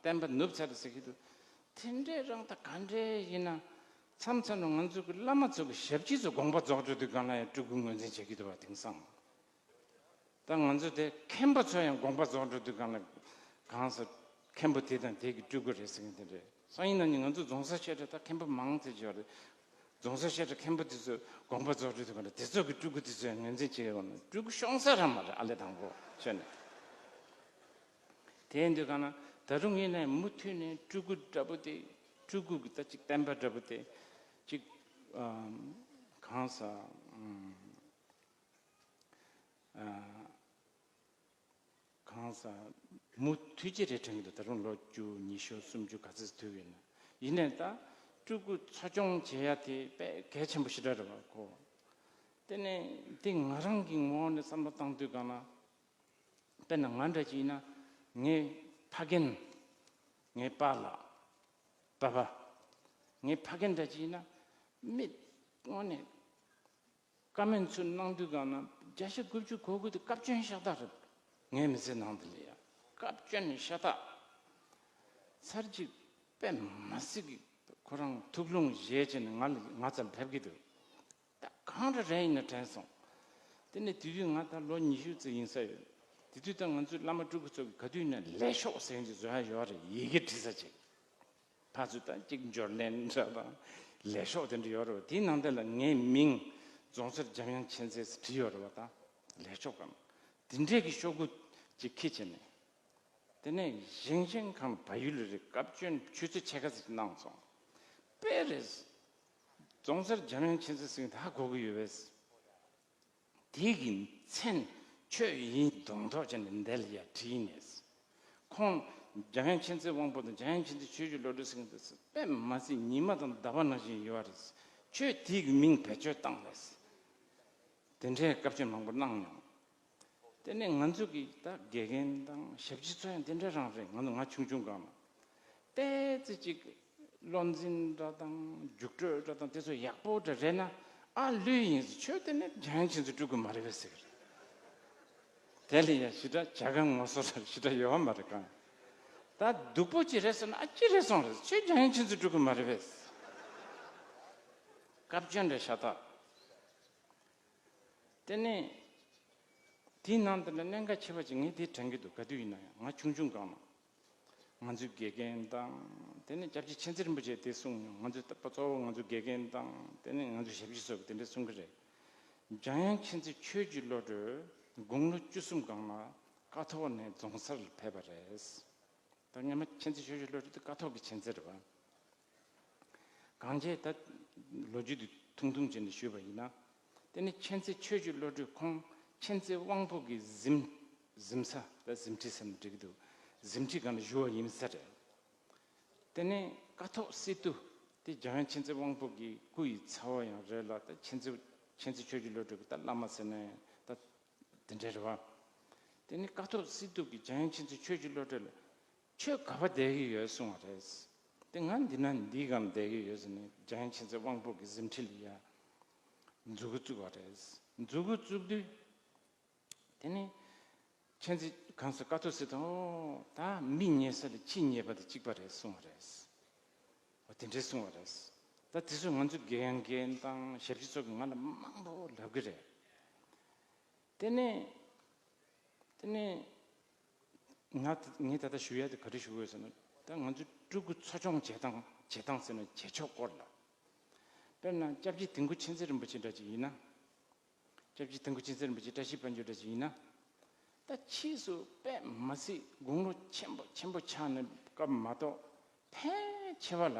བསྟན་པ་ནུབ་ཚར་རེད་ཟེར་གྱི་འདུག་དེ་འདྲས་རང་ད་ག་འདྲས་ཡིན་ན། མཚམས་མཚམས་ལ་ང་ཚོ་གི་བླ་མ་ཚོ་གི་ཞབས་ཕྱི་ཚོ་དགོངས་པ་རྫོགས་འགྲོ་དུས་ག་ན་ཡང་སྤྲུལ་སྐུ་ངོས་འཛིན་བྱེད་ཀྱི་འདུག་པ། དེང་སང་ད་ང་ཚོ་དེ་མཁན་པོ་ཚོ་ཡང་དགོངས་པ་རྫོགས་འགྲོ་དུས་ག་ན་གང་ཟག་མཁན་པོ་དེ་དང་དེ་གི་སྤྲུལ་སྐུ་རེད་ཟེར་མཁན་དེ་འདྲས། སང་ཉིན་གནངས་ཉིན་ང་ཚོ་རྫོང་སར་བཤད་གྲྭ་ད་མཁན་པོ་མང་ཙམ་ཅིག་ཡོད་རེད། རྫོང་སར་བཤད་གྲྭ་མཁན་པོ་དེ་ཚོས་དགོངས་པ་རྫོགས་འགྲོ་དུས་ག་ན་དེ་ཚོ་གི་སྤྲུལ་སྐུ་དེ་ཚོ་ཡང་ངོས་འཛིན་བྱེད་ཀྱི་ཡོད་ན་སྤྲུལ་སྐུ་ཤོང་ས་རང་མ་རེད། ཨ་ལས་དང་པོ་བྱས་ནས། དེ་འདུག་ག་ན་ད་རུང་ཡིན་ནའི་མུ་མཐུད་ནས་སྤྲུལ་སྐུ་འདྲ་པོ་དེ་སྤྲུལ་སྐུ་གི་ད་ཅིག་བསྟན་པ་འདྲ་པོ་དེ་ཅིག་ཨམ་གང་ཟག་ཨམ་ཨ་གང་ཟག་མུ་མཐུད་ཀྱི་རེད་དྲན་གྱི་འདུག་ད་རུང་ལོ་བཅུ་ཉི་ཤུ་སུམ་ཅུ་ག་ཚོད་ཐུག་ཡོད་ན། ཡིན་ནའི་ད་སྤྲུལ་སྐུ་འཚོ་སྐྱོང་བྱེད་ཡ་དེ་དཔེ་གལ་ཆེན་པོ་ཞེ་དྲག་རེད་པ་ཁོ། དེ་ནས་དེ་ང་རང་གི་ངོ་བོ་ནས་བསམ་བློ་བཏང་དུས་ག་ན། དཔེར་ན་ང་འདྲ་ཅིག་ཡིན་ན་ངའི་ཕ་རྒན། ངའི་པཱ་ལགས། པཱ་པཱ། ངའི་ཕ་རྒན་འདྲ་ཅིག་ཡིན་ན་མི་དངོས་གནས་བཀའ་མོལ་ཚུར་གནང་དུས་ག་ན་བརྒྱ་ཆ་དགུ་བཅུ་གོ་དགུ་དེ་སྐབས་བསྐྱོན་ཤ་སྟག་རེད། ངའི་མི་ཚེ་ནང་དུ་ལ་ཡ་སྐབས་བསྐྱོན་ཤ་སྟག་ཚར་གཅིག་དཔེ་མ་སྲིད་ཀྱི་ཁོ་རང་ཐུགས་ལྷུང་བཞེས་བྱས་ནས་ང་ལ་ང་རྩར་ཕེབས་ཀྱི་འདུག་ད་གང་འདྲ་རེ་ཡིན་ན་དྲན་སོང་། དེ་ནས་དེ་དུས་ང་ད་ལོ་ཉི་ཤུ་ཙམ་ཡིན་ས་ཡོད། དེ་དུས་ད་ང་ཚོའི་བླ་མ་སྤྲུལ་སྐུ་ཚོ་གིས་ག་དུས་ཡིན་ན་ལས་ཤོག་ཟེར་མཁན་ཅིག་བཟོ་ཡ་ཡོད་རེད། ཡི་གེ་བྲིས་ས་ཅིག་ཕར་ཚུར་ད་ཅིག་འབྱོར་ལན་འདྲ་དང་ལས་ཤོག་དེ་འདྲ་ཡོད་རེད་པ། དེའི་ནང་དེ་ལ་ངའི་མིང་རྫོང་སར་འཇམ་དབྱངས་མཁྱེན་བརྩེ་ཟེར་བྲིས་ཡོད་རེད་པ། ད་ལས་ཤོག་གམ་དེ་འདྲས་ཀྱི་ཤོག་གུ་ཅིག་འཁྱེར་བྱས་ནས། དེ་ནས་བཞེངས་བཞེངས་ཁང་བལ་ཡུལ་རེ་སྐབས་བསྐྱོན་ཆུ་ཚོད་ཕྱེད་ཀ་ཙམ་གནང་སོང་། དཔེ་རེད། རྫོང་སར་འཇམ་དབྱངས་མཁྱེན་བརྩེ་ཟེར་མཁན་དེ་ཧ་གོ་གི་ཡོད་པས། དེ་གི་མཚན་ཁྱོད་ཡིན་མདོག་མདོག་བྱས་ནས་འདི་ལ་ཡར་བྲིས་ནས། ཁོང་འཇམ་དབྱངས་མཁྱེན་བརྩེ་དབང་པོ་དང་འཇམ་དབྱངས་མཁྱེན་བརྩེ་ཆོས་ཀྱི་བློ་གྲོས་ཟེར་མཁན་དེ་དཔེ་མ་སྲིད་ཉི་མ་དང་ཟླ་བ་ནང་བཞིན་ཡོད་རེད། ཁྱོད་དེ་གི་མིང་བེད་སྤྱོད་བཏང་རེད། དེ་འདྲའི་སྐབས་བཅོལ་མང་པོ་གནང་མྱོང་། དེ་ནས་ང་ཚོ་གི་ད་དགེ་རྒན་དང་ཞབས་ཕྱི་ཚོ་ཡང་དེ་འདྲ་རང་རེད། ང་ཚོ་ང་ཆུང་ཆུང་སྒང་ལ། ཏོག་ཙམ་ཅིག་བློ་འཛིན་འདྲ་དང་རྒྱུགས་སྤྲོད་འདྲ་དང་དེ་ཚོ་ཡག་པོ་འདྲ་རེད་ན། ཨ་ལོས་ཡིན་ཟེར། ཁྱོད་དེ་ནས་འཇམ་དབྱངས་མཁྱེན་བརྩེ་སྤྲུལ་སྐུ་མ་རེད་པས་ཟེར། དེ་ལ་ཡང་ཞེ་དྲག་བྱ་དགའ་ངོ་སོ་ལ་ཞེ་དྲག་ཡོད་པ་མ་རེད་གང་། ད་སྡུག་པོ་ཅིག་རེད་ཟེར་ན། ཨ་ཅི་རེད་སོང་རེད། ཁྱོད་འཇམ་དབྱངས་མཁྱེན་བརྩེ་སྤྲུལ་སྐུ་མ་རེད་པས། སྐབས་བཅོལ་འདྲ་ཤ་སྟག་དེ་ནས་དེའི་ནང་དུ་ལ་གནད་འགག་ཆེ་བ་ཅིག་ངས་དེ་དྲན་གྱི་འདུག་ག་དུས་ཡིན་ན་ཡང་ང་ཆུང་ཆུང་སྒང་ལ། ང་ཚོའི་དགེ་རྒན་དང་། དེ་ནས་སྐྱབས་རྗེ་མཁྱེན་བརྩེ་རིན་པོ་ཆེས་དེ་གསུངས་མྱོང་། ང་ཚོའི་ད་གཙོ་བོ་ང་ཚོའི་དགེ་རྒན་དང་། དེ་ནས་ང་ཚོའི་ཞབས་ཕྱི་ཚོ་གིས་དེ་འདྲ་གསུང་གི་རེད། འཇམ་དབྱངས་མཁྱེན་བརྩེ་ཆོས་ཀྱི་བློ་གྲོས་དགུང་ལོ་བཅུ་གསུམ་སྒང་ལ་ཀཿཐོག་ནས་རྫོང་སར་ཕེབས་པ་རེད། ད་སྔོན་མ་མཁྱེན་བརྩེ་ཆོས་ཀྱི་བློ་གྲོས་དེ་ཀཿཐོག་གི་མཁྱེན་བརྩེ་རེད་པ། གང་བྱས་ད་ལོ་རྒྱུས་དེ་ཐུང་ཐུང་བྱས་ནས་ཞུས་པ་ཡིན་ན། དེ་ནི་མཁྱེན་བརྩེ་ཆོས་ཀྱི་བློ་གྲོས་ཁོང་མཁྱེན་བརྩེ་དབང་པོ་གི་གཟིམ་གཟིམ་ས། ད་གཟིམ་ཁྲི་ཟེར་ན་འགྲིག་གི་འདུག་གཟིམ་ཁྲི་སྒང་ལ་བཞུགས་པ་ཡིན་ས་རེད། དེ་ནས་ཀཿཐོག་སི་ཏུ་དེ་འཇམ་དབྱངས་མཁྱེན་བརྩེ་དབང་པོ་གི་སྐུ་ཡི་ཚ་བོ་ཡང་རེད་ལ། ད་མཁྱེན་བརྩེ་མཁྱེན་བརྩེ་ཆོས་ཀྱི་བློ་གྲོས་ཀྱི་ད་བླ་མ་ཟེར་ན་ད་དེ་འདྲ་རེད་པ། དེ་ནས་ཀཿཐོག་སི་ཏུ་གིས་འཇམ་དབྱངས་མཁྱེན་བརྩེ་ཆོས་ཀྱི་བློ་གྲོས་ལ། ཁྱོད་ག་པར་བསྡད་ཀྱི་ཡོད་གསུངས་པ་རེད། དེ་ང་འདི་ན་འདིའི་སྒང་བསྡད་ཀྱི་ཡོད་ཟེར་ནས་འཇམ་དབྱངས་མཁྱེན་བརྩེ་དབང་པོ་གི་གཟིམ་ཁྲི་ལ་ཡ་མཛུབ་གུ་བཙུགས་པ་རེད། མཛུབ་གུ་བཙུགས་དུས། དེ་ནས་མཁྱེན་བརྩེ་གང་ཟེར་ཀཿཐོག་སི་ཏུས། ཨོ་ད་མི་ཉལ་ས་ལ་ཁྱི་ཉལ་པ་དང་གཅིག་པ་རེད་གསུངས་པ་རེད། འོ་དེ་འདྲས་གསུངས་པ་རེད། ད་དེ་ཚོ་ང་ཚོའི་དགེ་རྒན་དང་ཞབས་ཕྱི་ཚོ་གིས་ང་ལ་མང་པོ་ལབ་ཀྱི་རེད། དེ་ནས་དེ་ནས་ ང་ད་ངས་ད་ལྟ་ཞུ་ཡ་དེ་ག་རེ་ཞུ་དགོས་ཟེར་ན། ད་ང་ཚོའི་སྤྲུལ་སྐུ་འཚོ་སྐྱོང་བྱེད་སྟངས་བྱེད་སྟངས་ཟེར་ན་བྱེད་ཕྱོགས་སྐོར་ལ། དཔེར་ན་སྐྱབས་རྗེ་དིལ་མགོ་མཁྱེན་བརྩེ་རིན་པོ་ཆེ་འདྲ་ཅིག་ཡིན་ན། སྐྱབས་རྗེ་དིལ་མགོ་མཁྱེན་བརྩེ་རིན་པོ་ཆེ་བཀྲ་ཤིས་དཔལ་འབྱོར་འདྲ་ཅིག་ཡིན་ན། ད་ཕྱིས་སུ་དཔེ་མ་སྲིད་དགུང་ལོ་ཆེན་པོ་ཆེན་པོ་ཆགས་ནས་སྐབས་མ་གཏོགས། ཕལ་ཆེ་བ་ལ།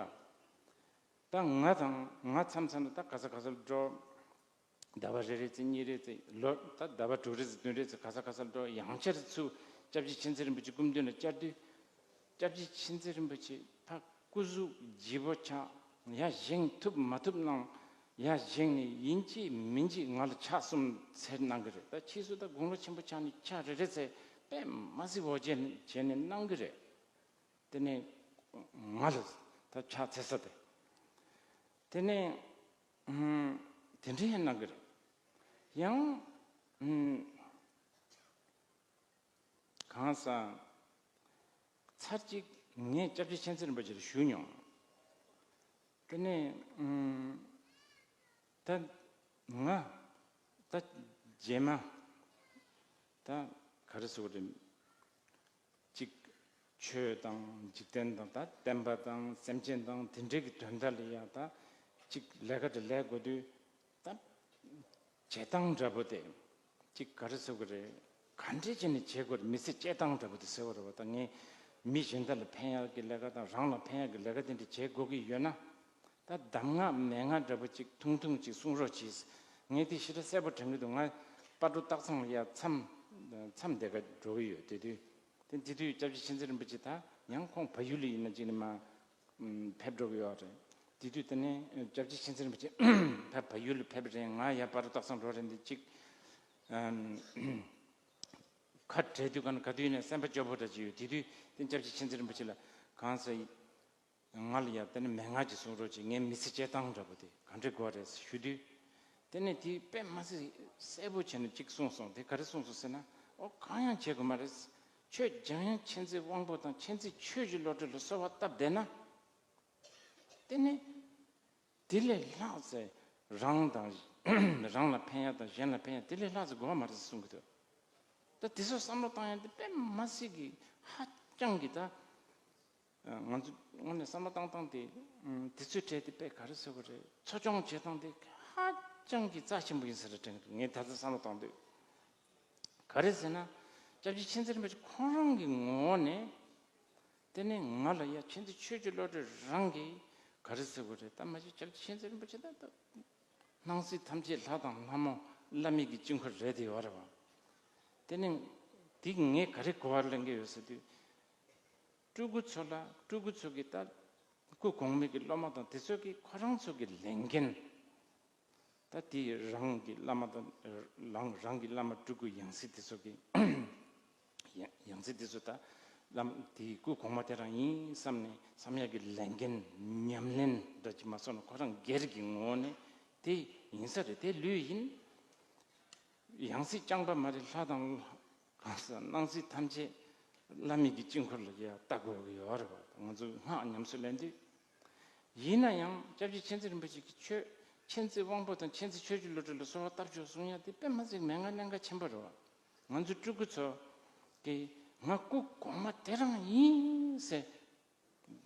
ད་ང་དང་ང་མཚམས་མཚམས་ལ་ད་ག་ས་ག་སར་འགྲོ། ཟླ་བ་རེ་རེ་ཚེ་གཉིས་རེ་ཚེ་ལོ་ད་ཟླ་བ་དྲུག་རེ་ཚེ་བདུན་རེ་ཚེ་ག་ས་ག་སར་འགྲོ། ཡང་བསྐྱར་ཚུར་སྐྱབས་རྗེ་མཁྱེན་བརྩེ་རིན་པོ་ཆེ་སྐུ་མདུན་ལ་བཅར་དུས། སྐྱབས་རྗེ་མཁྱེན་བརྩེ་རིན་པོ་ཆེ་ཕ་སྐུ་གཟུགས་ལྗིད་པོ་ཆགས། ཡར་བཞེངས་ཐུབ་མ་ཐུབ་གནང་། ཡར་བཞེངས་ནས་ཡིན་གཅིག་མིན་གཅིག་ང་ལ་ཕྱག་གསུམ་འཚལ་གནང་གི་རེད། ད་ཕྱིས་སུ་ད་དགུང་ལོ་ཆེན་པོ་ཆགས་ནས་ཕྱག་རེ་རེ་འཚལ་དཔེ་མ་སྲིད་འོ་བྱས་ནས་གནང་གི་རེད། དེ་ནས་ང་ལ་ད་ཕྱག་འཚལ་ས་དེ། དེ་ནས་ཨུམ། དེ་འདྲ་ཡང་གནང་གི་རེད། ཡང་ཨུམ། གང་ཟག་ཚར་གཅིག་ངས་སྐྱབས་རྗེ་མཁྱེན་བརྩེ་རིན་པོ་ཆེ་ལ་ཞུས་མྱོང་། དེ་ནས་ཨུམ། ད་ང་ད་རྗེས་མ་ད་ག་རེ་ཟེར་དགོས་རེད། གཅིག་ཆོས་དང་འཇིག་རྟེན་དང་ད་བསྟན་པ་དང་སེམས་ཅན་དང་དེ་འདྲའི་གི་དོན་དག་ལ་ཡང་ད་གཅིག་ལས་ཀ་དེ་ལས་དགོས་དུས། ད་བྱེད་སྟངས་འདྲ་པོ་དེ་གཅིག་ག་རེ་ཟེར་དགོས་རེད། ག་འདྲས་བྱས་ནས་བྱེད་དགོས་རེད། མི་ཚེ་སྐྱེལ་སྟངས་འདྲ་པོ་དེ་ཟེར་བ་རེད་བ། ད་ངས་མི་གཞན་དག་ལ་ཕན་ཡག་གི་ལས་ཀ་དང་རང་ལ་ཕན་ཡག་གི་ལས་ཀ་དེ་འདྲ་བྱེད་དགོས་ཀྱི་ཡོད་ན། ད་གདམས་ངག་མན་ངག་འདྲ་པོ་གཅིག་ཐུང་ཐུང་གཅིག་གསུང་རོགས་གྱིས། ངས་དེ་ཞེ་དྲག་གསལ་པོ་དྲན་གྱི་འདུག་ང་སྤ་གྲོ་སྟག་ཚང་ལ་ཡ་མཚམས་མཚམས་དེ་ག་འགྲོ་གི་ཡོད། དེ་དུས་དེ་དེ་དུས་སྐྱབས་རྗེ་མཁྱེན་བརྩེ་རིན་པོ་ཆེ་ད་ཡང་ཁོང་བལ་ཡུལ་ལ་ཡིན་ན་གཅིག་ནས་མར་ཕེབས་འགྲོ་གི་ཡོད་རེད། དེ་དུས་དེ་ནས་སྐྱབས་རྗེ་མཁྱེན་བརྩེ་རིན་པོ་ཆེ་ཕ་བལ་ཡུལ་ལ་ཕེབས་རེད། ང་ཡ་སྤ་རོ་སྟག་ཚང་འགྲོ་རེད། འདི་གཅིག་ཁ་བྲལ་དུས་ག་ན་ག་དུས་ནས་སེམས་པ་སྐྱོ་པོ་འདྲ་ཅིག་ཡོད། དེ་དུས་དེ་སྐྱབས་རྗེ་མཁྱེན་བརྩེ་རིན་པོ་ཆེ་ལ་གང་ཟེར། ང་ལ་ཡ་དེ་ནས་མན་ངག་ཅིག་གསུང་རོགས་གྱིས། ངའི་མི་ཚེ་སྐྱེལ་སྟངས་འདྲ་པོ་དེ་ག་འདྲ་དགོས་རེད་ཞུ་དུས། དེ་ནས་དེ་དཔེ་མ་སྲིད་གསལ་པོ་བྱས་ནས་གཅིག་གསུངས་སོང་། དེ་ག་རེ་གསུངས་སོང་ཟེར་ན། ཨོ་གང་ཡང་བྱེད་དགོས་མ་རེད། ཁྱོད་འཇམ་དབྱངས་མཁྱེན་བརྩེ་དབང་པོ་དང་མཁྱེན་བརྩེ་ཆོས་ཀྱི་བློ་གྲོས་ལ་གསོལ་བ་བཏབ་བསྡད་ན། དེ་ནས་དེ་ལས་ལྷག་ཙེ་རང་དང་རང་ལ་ཕན་ཡག་དང་གཞན་ལ་ཕན་ཡག་དེ་ལས་ལྷག་ཙེ་དགོས་པ་མ་རེད་ཟེར་གསུང་གི་འདུག་ད་དེ་ཚོ་བསམ་བློ་བཏང་ཡག་དེ་དཔེ་མ་སྲིད་ཀྱི་ཧ་ཅང་གི་ད། ང་ཚོ་དངོས་གནས་བསམ་བློ་བཏང་སྟངས་དེ་དེ་ཚོའི་གྲས་དེ་དཔེ་ག་རེ་ཟེར་དགོས་རེད། འཚོ་སྐྱོང་བྱེད་སྟངས་དེ་ཧ་ཅང་གི་རྩ་ཆེན་པོ་ཡིན་ས་རེད་དྲན་གི་འདུག་ངས་ད་ལྟ་བསམ་བློ་བཏང་དུས། ག་རེ་ཟེར་ན། སྐྱབས་རྗེ་མཁྱེན་བརྩེ་རིན་པོ་ཆེ་ཁོང་རང་གི་ངོ་བོ་ནས། དེ་ནས་ང་ལ་ཡ་མཁྱེན་བརྩེ་ཆོས་ཀྱི་བློ་གྲོས་རང་གིས་ག་རེ་ཟེར་དགོས་རེད། ད་མ་གཞི་སྐྱབས་རྗེ་མཁྱེན་བརྩེ་རིན་པོ་ཆེ་ད་ལྟ་སྣང་སྲིད་ཐམས་ཅད་ལྷ་དང་ལྷ་མོ་བླ་མེད་ཀྱི་དཀྱིལ་འཁོར་རེད་དེ་ཡོད་རེད་བ། དེ་ནས་དེ་ངས་ག་རེ་གོ་བ་ལེན་གྱི་ཡོད་ཟེར་དུས། སྤྲུལ་སྐུ་ཚོ་ལ་སྤྲུལ་སྐུ་ཚོ་གི་ད་སྐུ་གོང་མའི་གི་སློབ་མ་དང་དེ་ཚོ་གི་ཁོ་རང་ཚོ་གི་ལས་འགན། ད་དེ་རང་གི་བླ་མ་དང་རང་རང་གི་བླ་མ་སྤྲུལ་སྐུ་ཡང་སྲིད་དེ་ཚོ་གི་ཡང་ཡང་སྲིད་དེ་ཚོ་ད་བླ་མ་དེའི་སྐུ་གོང་མ་དེ་རང་ཡིན་བསམ་ནས་བསམ་ཡག་གི་ལས་འགན་ཉམས་ལེན་འདྲ་ཅིག་མ་སོང་ན་ཁོ་རང་སྒེར་གྱི་ངོ་བོ་ནས་དེ་ཡིན་ས་རེད། དེ་ལོས་ཡིན། ཡང་སྲིད་རྐྱང་པ་མ་རེད། ལྷ་དང་གང་ཟག་སྣང་སྲིད་ཐམས་ཅད་བླ་མེད་ཀྱི་དཀྱིལ་འཁོར་ལ་ཡ་ལྟ་དགོས་ཀྱི་ཡོད་རེད་བ། ང་ཚོ་སྔགས་ཉམས་སུ་ལེན་དུས། ཡིན་ན་ཡང་སྐྱབས་རྗེ་མཁྱེན་བརྩེ་རིན་པོ་ཆེ་གིས་ཆོས་མཁྱེན་བརྩེ་དབང་པོ་དང་མཁྱེན་བརྩེ་ཆོས་ཀྱི་བློ་གྲོས་ལ་གསོལ་བ་བཏབ་ཆོག་གསུང་ཡ་དེ་དཔེ་མ་སྲིད་མན་ངག་གནད་འགག་ཆེན་པོ་རེད་བ། ང་ཚོ་སྤྲུལ་སྐུ་ཚོ་གིས་ང་སྐུ་གོང་མ་དེ་རང་ཡིན་ཟེར་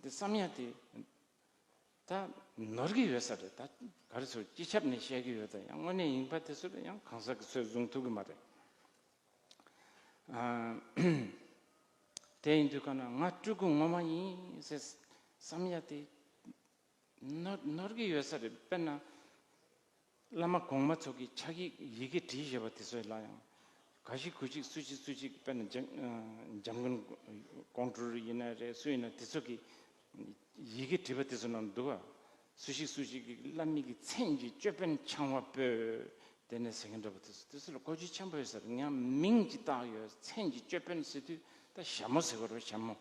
དེ་བསམ་ཡ་དེ། ད་ནོར་གྱི་ཡོད་ས་རེད། ད་ག་རེ་ཟེར་སྤྱི་ཁྱབ་ནས་བཤད་ཀྱི་ཡོད། ད་ཡང་དངོས་གནས་ཡིན་པ་དེ་ཚོ་ལ་ཡང་གང་ཟག་གི་ཚོད་བཟུང་ཐུབ་ཀྱི་མ་རེད། ཨ། དེ་ཡིན་དུས་ག་ན་ང་སྤྲུལ་སྐུ་ངོ་མ་ཡིན་ཟེར་བསམ་ཡ་དེ་ནོར་ནོར་གྱི་ཡོད་ས་རེད། དཔེར་ན་བླ་མ་གོང་མ་ཚོ་གི་ཕྱག་ཡིག་ཡི་གེ་བྲིས་བཞག་པ་དེ་ཚོ་ལ་ཡང་ག་ཞིག་གུ་ཞིག་སུ་ཞིག་སུ་ཞིག་དཔེར་ན་འཇམ་འཇམ་མགོན་ཀོང་སྤྲུལ་ཡིན་ན་རེད། སུ་ཡིན་ན་དེ་ཚོ་གི་ཡི་གེ་བྲིས་པ་དེ་ཚོ་ནང་འདུག་བ། སུ་ཞིག་སུ་ཞིག་གིས་བླ་མའི་གི་མཚན་གྱི་ཅོད་པན་འཆང་བ་པོས་དེ་ནས་ཟེར་མཁན་འདྲ་པོ་དེ་ཚོ་དེ་ཚོ་ལ་གོ་རྒྱུ་ཆེན་པོ་ཡོད་ས་རེད། ཡང་མིང་ཅིག་བཏགས་ཡོད། མཚན་གྱི་ཅོད་པན་ཟེར་དུས་ད་ཞྭ་མོ་ཟེར་བ་རེད། ཞྭ་མོ་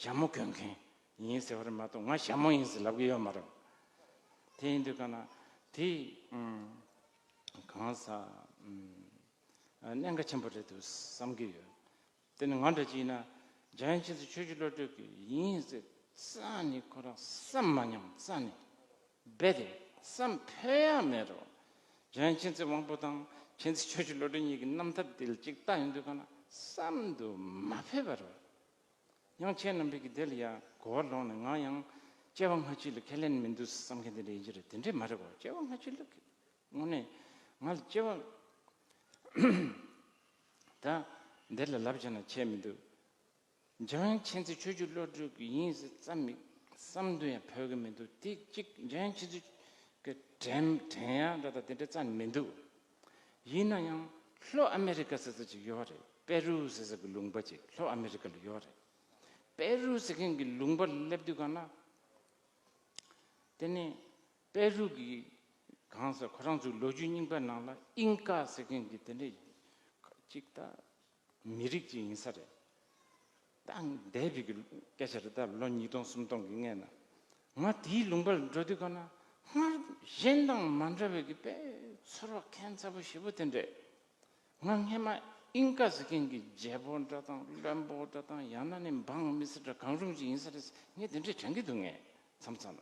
ཞྭ་མོ་གྱོན་མཁན་ཡིན་ཟེར་བ་རེད་མ་གཏོགས་ང་ཞྭ་མོ་ཡིན་ཟེར་ལབ་ཀྱི་ཡོད་མ་རེད། དེ་ཡིན་དུས་ག་ན་དེ་གང་ཟག་གནད་འགག་ཆེན་པོ་རེད་འདུག་བསམ་གྱི་ཡོད། དེ་ནི་ང་འདྲ་ཅིག་ཡིན་ན་འཇམ་དབྱངས་མཁྱེན་བརྩེ་ཆོས་ཀྱི་བློ་གྲོས་ཀྱི་ཡིན་ཟེར་རྩ་ནས་ཁོ་རང་བསམ་མ་མྱོང་། རྩ་ནས་རྦད་དེ་བསམ་ཕོད་ཡ་མེད་རོ། འཇམ་དབྱངས་མཁྱེན་བརྩེ་དབང་པོ་དང་མཁྱེན་བརྩེ་ཆོས་ཀྱི་བློ་གྲོས་གཉིས་ཀྱི་རྣམ་ཐར་དེ་ལ་ཅིག་ལྟ་ཡོང་དུས་ག་ན་བསམ་དུ་མ་ཕེབས་པ་རོ། ཡང་ཁྱེད་རྣམ་པས་ཀྱི་དེ་ལ་ཡང་གོ་བ་ལོག་ནས། ང་ཡང་སྐྱེ་བ་སྔ་ཕྱི་ལ་ཁས་ལེན་མི་འདུག་བསམ་མཁན་དེ་འདྲ་ཡིན་གྱི་རེད། དེ་འདྲས་མ་རེད་གོ། སྐྱེ་བ་སྔ་ཕྱི་ལ་དངོས་གནས་ང་ལ་སྐྱེ་བ་ད་འདི་ལ་ལབ་བྱས་ན་ཁྱད་མི་འདུག་འཇམ་དབྱངས་མཁྱེན་བརྩེ་ཆོས་ཀྱི་བློ་གྲོས་ཀྱི་ཡིན་ཟེར་བསམ་མི་བསམ་དུ་ཡང་ཕོད་ཀྱི་མི་འདུག་དེ་གཅིག་འཇམ་དབྱངས་མཁྱེན་བརྩེ་གི་དྲན་དྲན་ཡག་འདྲ་དང་དེ་འདྲ་རྩ་ནས་མི་འདུག་ཡིན་ན་ཡང་ལྷོ་ཨ་མེ་རི་ཀ་ཟེར་ས་ཅིག་ཡོད་རེད། པེ་རུ་ཟེར་ས་གི་ལུང་པ་ཅིག་ལྷོ་ཨ་མེ་རི་ཀ་ལ་ཡོད་རེད། པེ་རུ་ཟེར་མཁན་གྱི་ལུང་པ་ལ་སླེབས་དུས་ག་ན། དེ་ནས་པེ་རུ་གི་གང་ཟེར། ཁོ་རང་ཚོའི་ལོ་རྒྱུས་རྙིང་པ་ནང་ལ་ཨིན་ཀ་ཟེར་མཁན་གྱི་དེ་འདྲས་ཅིག་ད་མི་རིགས་ཅིག་ཡིན་ས་རེད། ད་འདས་པའི་གི་སྐད་ཆ་རེད། ད་ལོ་ཉིས་སྟོང་སུམ་སྟོང་གི་སྔོན་ན། ང་དེའི་ལུང་པར་འགྲོ་དུས་ག་ན་སྔར་གཞན་དང་མ་འདྲ་བའི་གི་དཔེ་ཚོར་བ་ཁྱད་མཚར་པོ་ཞེ་པོ་དེ་འདྲས། ང་སྔས་མ་ཨིན་ཀ་ཟེར་མཁན་གྱི་རྒྱལ་པོ་འདྲ་དང་བློན་པོ་འདྲ་དང་ཡང་ན་ནི་འབངས་མི་སེར་འདྲ་གང་རུང་ཞིག་ཡིན་ས་རེད། ངས་དེ་འདྲས་དྲན་གྱི་འདུག་ངས་མཚམས་མཚམས་ལ།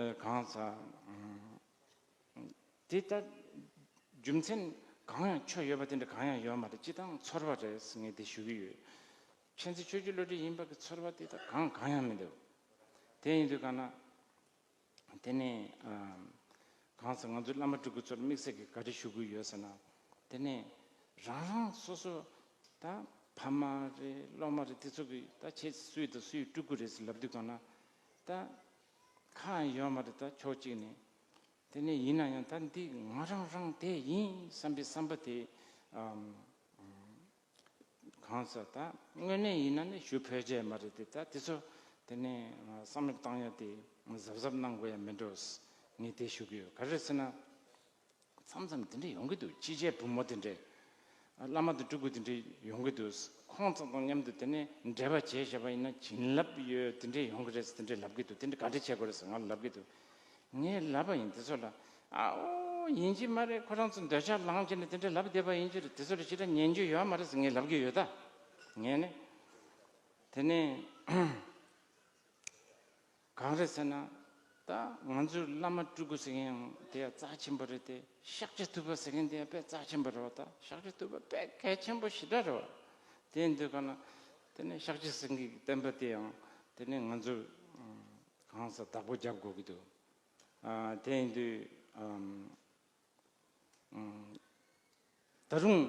ཨ། གང་ཟག་དེ་ལྟར་རྒྱུ་མཚན་གང་ཡང་ཆོ་ཡོད་པ་དེ་འདྲ་གང་ཡང་ཡོད་མ་རེད། སྤྱིར་བཏང་ཚོར་བ་རེད་ཟེར་ངས་དེ་ཞུ་གི་ཡོད། མཁྱེན་བརྩེ་ཆོས་ཀྱི་བློ་གྲོས་ཡིན་པ་གི་ཚོར་བ་དེ་ལྟར་གང་གང་ཡང་མི་འདུག་དེ་ཡིན་དུས་ག་ན། དེ་ནས་ཨ་གང་ཟེར། ང་ཚོའི་བླ་མ་སྤྲུལ་སྐུ་ཚོར་དམིགས་བསལ་གྱི་ག་རེ་ཞུ་དགོས་ཡོད་ཟེར་ན། དེ་ནས་རང་རང་སོ་སོ་ད་ཕ་མ་རེད། སློབ་མ་རེད། དེ་ཚོ་གིས་ད་ཁྱེད་སུའི་དང་སུའི་སྤྲུལ་སྐུ་རེད་ཟེར་ལབ་དུས་ག་ན་ད་ཁག་ཡོད་མ་རེད། ད་ཕྱོགས་གཅིག་ནས། དེ་ནས་ཡིན་ན་ཡང་ད་འདི་ང་རང་རང་དེ་ཡིན་བསམ་པའི་བསམ་པ་དེ་ཨམ། གང་ཟེར། ད་དངོས་གནས་ཡིན་ན་ནི་ཞུ་ཕོད་ཀྱི་མ་རེད་དེ། ད་དེ་ཚོ་དེ་ནས་བསམ་བློ་བཏང་ཡ་དེ་གཟབ་གཟབ་གནང་དགོས་ཡ་མིན་འགྲོ། ངས་དེ་ཞུ་གི་ཡོད། ག་རེ་ཟེར་ན། མཚམས་མཚམས་དེ་འདྲ་ཡོང་གི་འདུག་ཕྱི་རྒྱལ་བུ་མོ་དེ་འདྲ། བླ་མ་དང་སྤྲུལ་སྐུ་དེ་འདྲ་ཡོང་གི་འདུག་ཁོང་ཚོ་དང་མཉམ་དུ་དེ་ནས་འབྲེལ་བ་བྱས་བཞག་པ་ཡིན་ན་བྱིན་རླབས་ཡོད་དེ་འདྲ་ཡོང་གི་རེད་ཟེར་དེ་འདྲ་ལབ་གི་འདུག་དེ་འདྲ་ག་འདྲ་བྱེད་དགོས་རེད་ཟེར་ང་ལ་ལབ་གི་འདུག་ངས་ལབ་པ་ཡིན། དེ་ཚོ་ལ། ཨ་འོ་ཡིན་གྱི་མ་རེད། ཁོ་རང་ཚོ་འདོད་ཆགས་ལངས་བྱས་ནས་དེ་འདྲ་ལབ་བསྡད་པ་ཡིན་གྱི་རེད། དེ་ཚོ་ལ་ཞེ་དྲག་ཉན་རྒྱུ་ཡོད་མ་རེད་ཟེར་ངས་ལབ་གི་ཡོད་ད། ངས་ནི། དེ་ནས་གང་རེད་ཟེར་ན། ད་ང་ཚོའི་བླ་མ་སྤྲུལ་སྐུ་ཟེར་མཁན་ཡང་དེ་ཡང་རྩ་ཆེན་པོ་རེད་དེ། ཤཱཀྱ་ཐུབ་པ་ཟེར་མཁན་དེ་ཡང་དཔེ་རྩ་ཆེན་པོ་རེད་བ། ད་ཤཱཀྱ་ཐུབ་པ་དཔེ་གལ་ཆེན་པོ་ཞེ་དྲག་རེད་བ། དེ་ཡིན་དུས་ག་ན་དེ་ནས་ཤཱཀྱ་སེང་གེ་གི་བསྟན་པ་དེ་ཡང་དེ་ནས་ང་ཚོས་གང་ཟག་བདག་པོ་རྒྱབ་དགོས་ཀྱི་འདུག་ཨ། དེ་ཡིན་དུས་ཨམ། ཨམ། ད་རུང་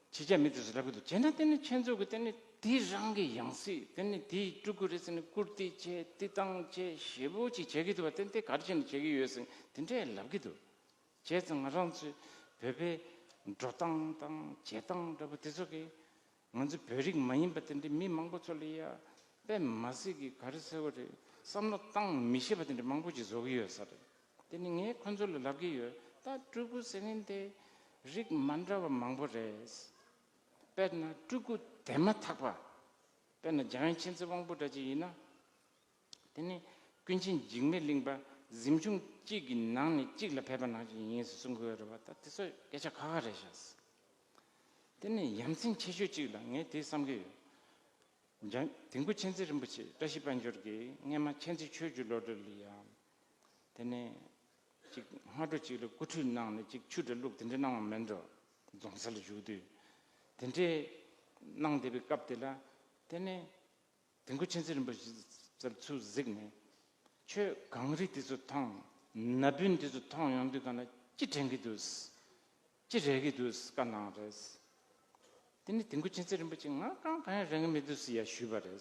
ཕྱི་རྒྱལ་མི་དེ་ཚོ་ལབ་ཀྱི་འདུག་བྱས་ན་དེ་ནི་ཁྱེད་ཚོ་གི་དེ་ནི་དེ་རང་གི་ཡང་སྲིད། དེ་ནི་དེའི་སྤྲུལ་སྐུ་རེད་ཟེར་ནས་བཀུར་སྟི་བྱས་བསྟི་སྟངས་བྱས་ཞེ་པོ་ཅིག་བྱེད་ཀྱི་འདུག་བ། དེ་ནི་དེ་ག་རེ་བྱས་ནས་བྱེད་ཀྱི་ཡོད་ཟེར་དེ་འདྲས་ལབ་ཀྱི་འདུག་བྱས་ཙང་ང་རང་ཚོའི་བོད་པའི་འགྲོ་སྟངས་དང་བྱེད་སྟངས་འདྲ་པོ་དེ་ཚོ་གི། ང་ཚོ་བོད་རིགས་མ་ཡིན་པ་དེ་འདྲའི་མི་མང་པོ་ཚོ་ལ་ཡ་དཔེ་མ་སྲིད་ཀྱི་ག་རེ་ཟེར་བ་རེད། བསམ་བློ་བཏང་མི་ཤེས་པ་དེ་འདྲ་མང་པོ་ཅིག་བཟོ་གི་ཡོད་ས་རེད། དེ་ནི་ངས་ཁོ་ཚོ་ལ་ལབ་ཀྱི་ཡོད། ད་སྤྲུལ་སྐུ་ཟེར་མཁན་དེ་རིགས་མ་འདྲ་བ་མང་པོ་རེད། དཔེར་ན་སྤྲུལ་སྐུ་དེ་མ་ཐག་པ། དཔེར་ན་འཇམ་དབྱངས་མཁྱེན་བརྩེ་དབང་པོ་འདྲ་ཅིག་ཡིན་ན། དེ་ནི་ཀུན་མཁྱེན་འཇིགས་མེད་གླིང་པ་གཟིམ་ཆུང་གཅིག་གི་ནང་ནས་གཅིག་ལ་ཕེབས་པ་ནང་བཞིན་ཡིན་ཟེར་གསུང་གི་ཡོད་རེད་བ། ད་དེ་ཚོ་སྐད་ཆ་ཁ་ཁ་རེད་ཤག་དེ་ནི་ཡ་མཚན་ཆེ་ཤོས་གཅིག་ལ་ངས་དེ་བསམ་གྱི་ཡོད། འཇམ་དིལ་མགོ་མཁྱེན་བརྩེ་རིན་པོ་ཆེ་བཀྲ་ཤིས་དཔལ་འབྱོར་གྱིས་སྔས་མ་མཁྱེན་བརྩེ་ཆོས་ཀྱི་བློ་གྲོས་ལ་ཡང་། དེ་ནས་གཅིག་སྔ་དྲོ་གཅིག་ལ་སྐུ་ཁྲུས་གནང་ནས་གཅིག་ཆུ་འདྲ་བླུགས་དེ་འདྲ་གནང་བ་མིན་འགྲོ། རྫོང་སར་བཞུགས་དུས། དེ་འདྲས་གནང་བསྡད་པའི་སྐབས་དེ་ལ། དེ་ནས་དིལ་མགོ་མཁྱེན་བརྩེ་རིན་པོ་ཆེ་ཚུར་གཟིགས་ནས། ཁྱོད་གངས་རི་དེ་ཚོ་མཐོང་། ན་བུན་དེ་ཚོ་མཐོང་ཡོང་དུས་ག་ན་ཅི་དྲན་གྱི་འདུག་ཅི་རེག་གི་འདུག་བཀའ་གནང་རེད། དེ་ནས་དིལ་མགོ་མཁྱེན་བརྩེ་རིན་པོ་ཆེ་ང་གང་གང་ཡང་རེག་གི་མི་འདུག་ཟེར་ཡ་ཞུས་པ་རེད།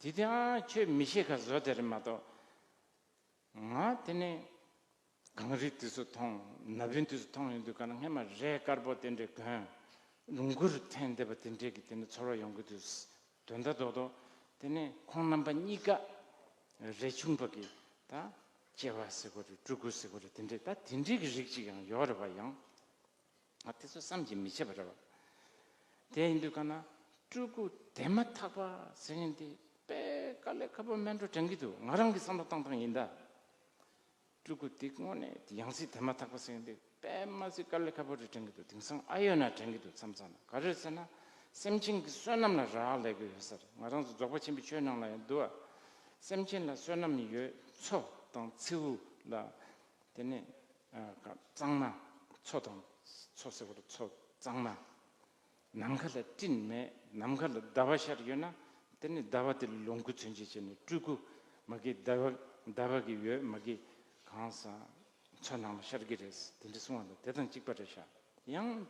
དེ་དུས་ཨ་ཁྱོད་མི་ཤེས་ཁ་བཟོ་དེ་རེད་མ་གཏོགས། ང་དེ་ནས་གངས་རི་དེ་ཚོ་མཐོང་། ན་བུན་དེ་ཚོ་མཐོང་ཡོང་དུས་ག་ན་སྔས་མ་རས་དཀར་པོ་དེ་འདྲས་གོན། ལོངས་སྐུར་འཐེན་བསྡད་པ་དེ་འདྲས་ཀྱི་དེ་ནས་ཚོར་བ་ཡོང་གི་འདུག་དོན་དག་རྡོག་རྡོག་དེ་ནས་ཁོང་རྣམ་པ་གཉིས་ཀ་རས་ཆུང་པ་གི་ད་སྐྱེ་བ་ཟེར་དགོས་རེད། སྤྲུལ་སྐུ་ཟེར་དགོས་རེད། དེ་འདྲས་ད་དེ་འདྲས་ཀྱི་རིགས་ཅིག་ཡང་ཡོད་རེད་བ། ཡང་ང་དེ་ཚོ་བསམ་གྱིས་མི་ཁྱབ་པ་རེད་བ། དེ་ཡིན་དུས་ག་ན་སྤྲུལ་སྐུ་དེ་མ་ཐག་པ་ཟེར་མཁན་དེ་དཔེ་དཀའ་ལས་ཁག་པོ་མེད་འགྲོ་དྲན་གྱི་འདུག་ང་རང་གི་བསམ་བློ་བཏང་སྟངས་ཡིན་ད། སྤྲུལ་སྐུ་དེ་དངོས་གནས་དེ་ཡང་སྲིད་དེ་མ་ཐག་པ་ཟེར་མཁན་དེ་དཔེ་མ་སྲིད་དཀའ་ལས་ཁག་པོ་རེད་དྲན་གྱི་འདུག་དེང་སང་ཨ་ཡོད་ན་དྲན་གྱི་འདུག་མཚམས་མཚམས་ལ། ག་རེ་ཟེར་ན། སེམས་ཅན་གྱི་བསོད་ནམས་ལ་རག་ལས་དགོས་ཡོད་ས་རེད། ང་རང་ཚོ་རྫོགས་པ་ཆེན་པོའི་ཆོས་ནང་ལ་ཡང་འདུག་བ། སེམས་ཅན་ལ་བསོད་ནམས་ཡོད། མཚོ་དང་མཚེའུ་ལ། དེ་ནས་ཨ་གཙང་མ། མཚོ་དང་། མཚོ་ཟེར་བ་རེད། མཚོ་གཙང་མ། ནམ་མཁའ་ལ་སྤྲིན་མེད། ནམ་མཁའ་ལ་ཟླ་བ་ཤར་ཡོད་ན། དེ་ནི་ཟླ་བ་དེ་ལ་ལོངས་སྐུ་མཚོན་བྱེད་བྱས་ནས་སྤྲུལ་སྐུ་མ་གི་ཟླ་བ་ཟླ་བ་གི་འོད་མ་གི་གང་ཟག་མཚོ་ནང་ལ་ཤར་གྱི་རེད། དེ་འདྲ་གསུང་བ་དང་དེ་དང་གཅིག་པ་རེད་ཤག་ཡང་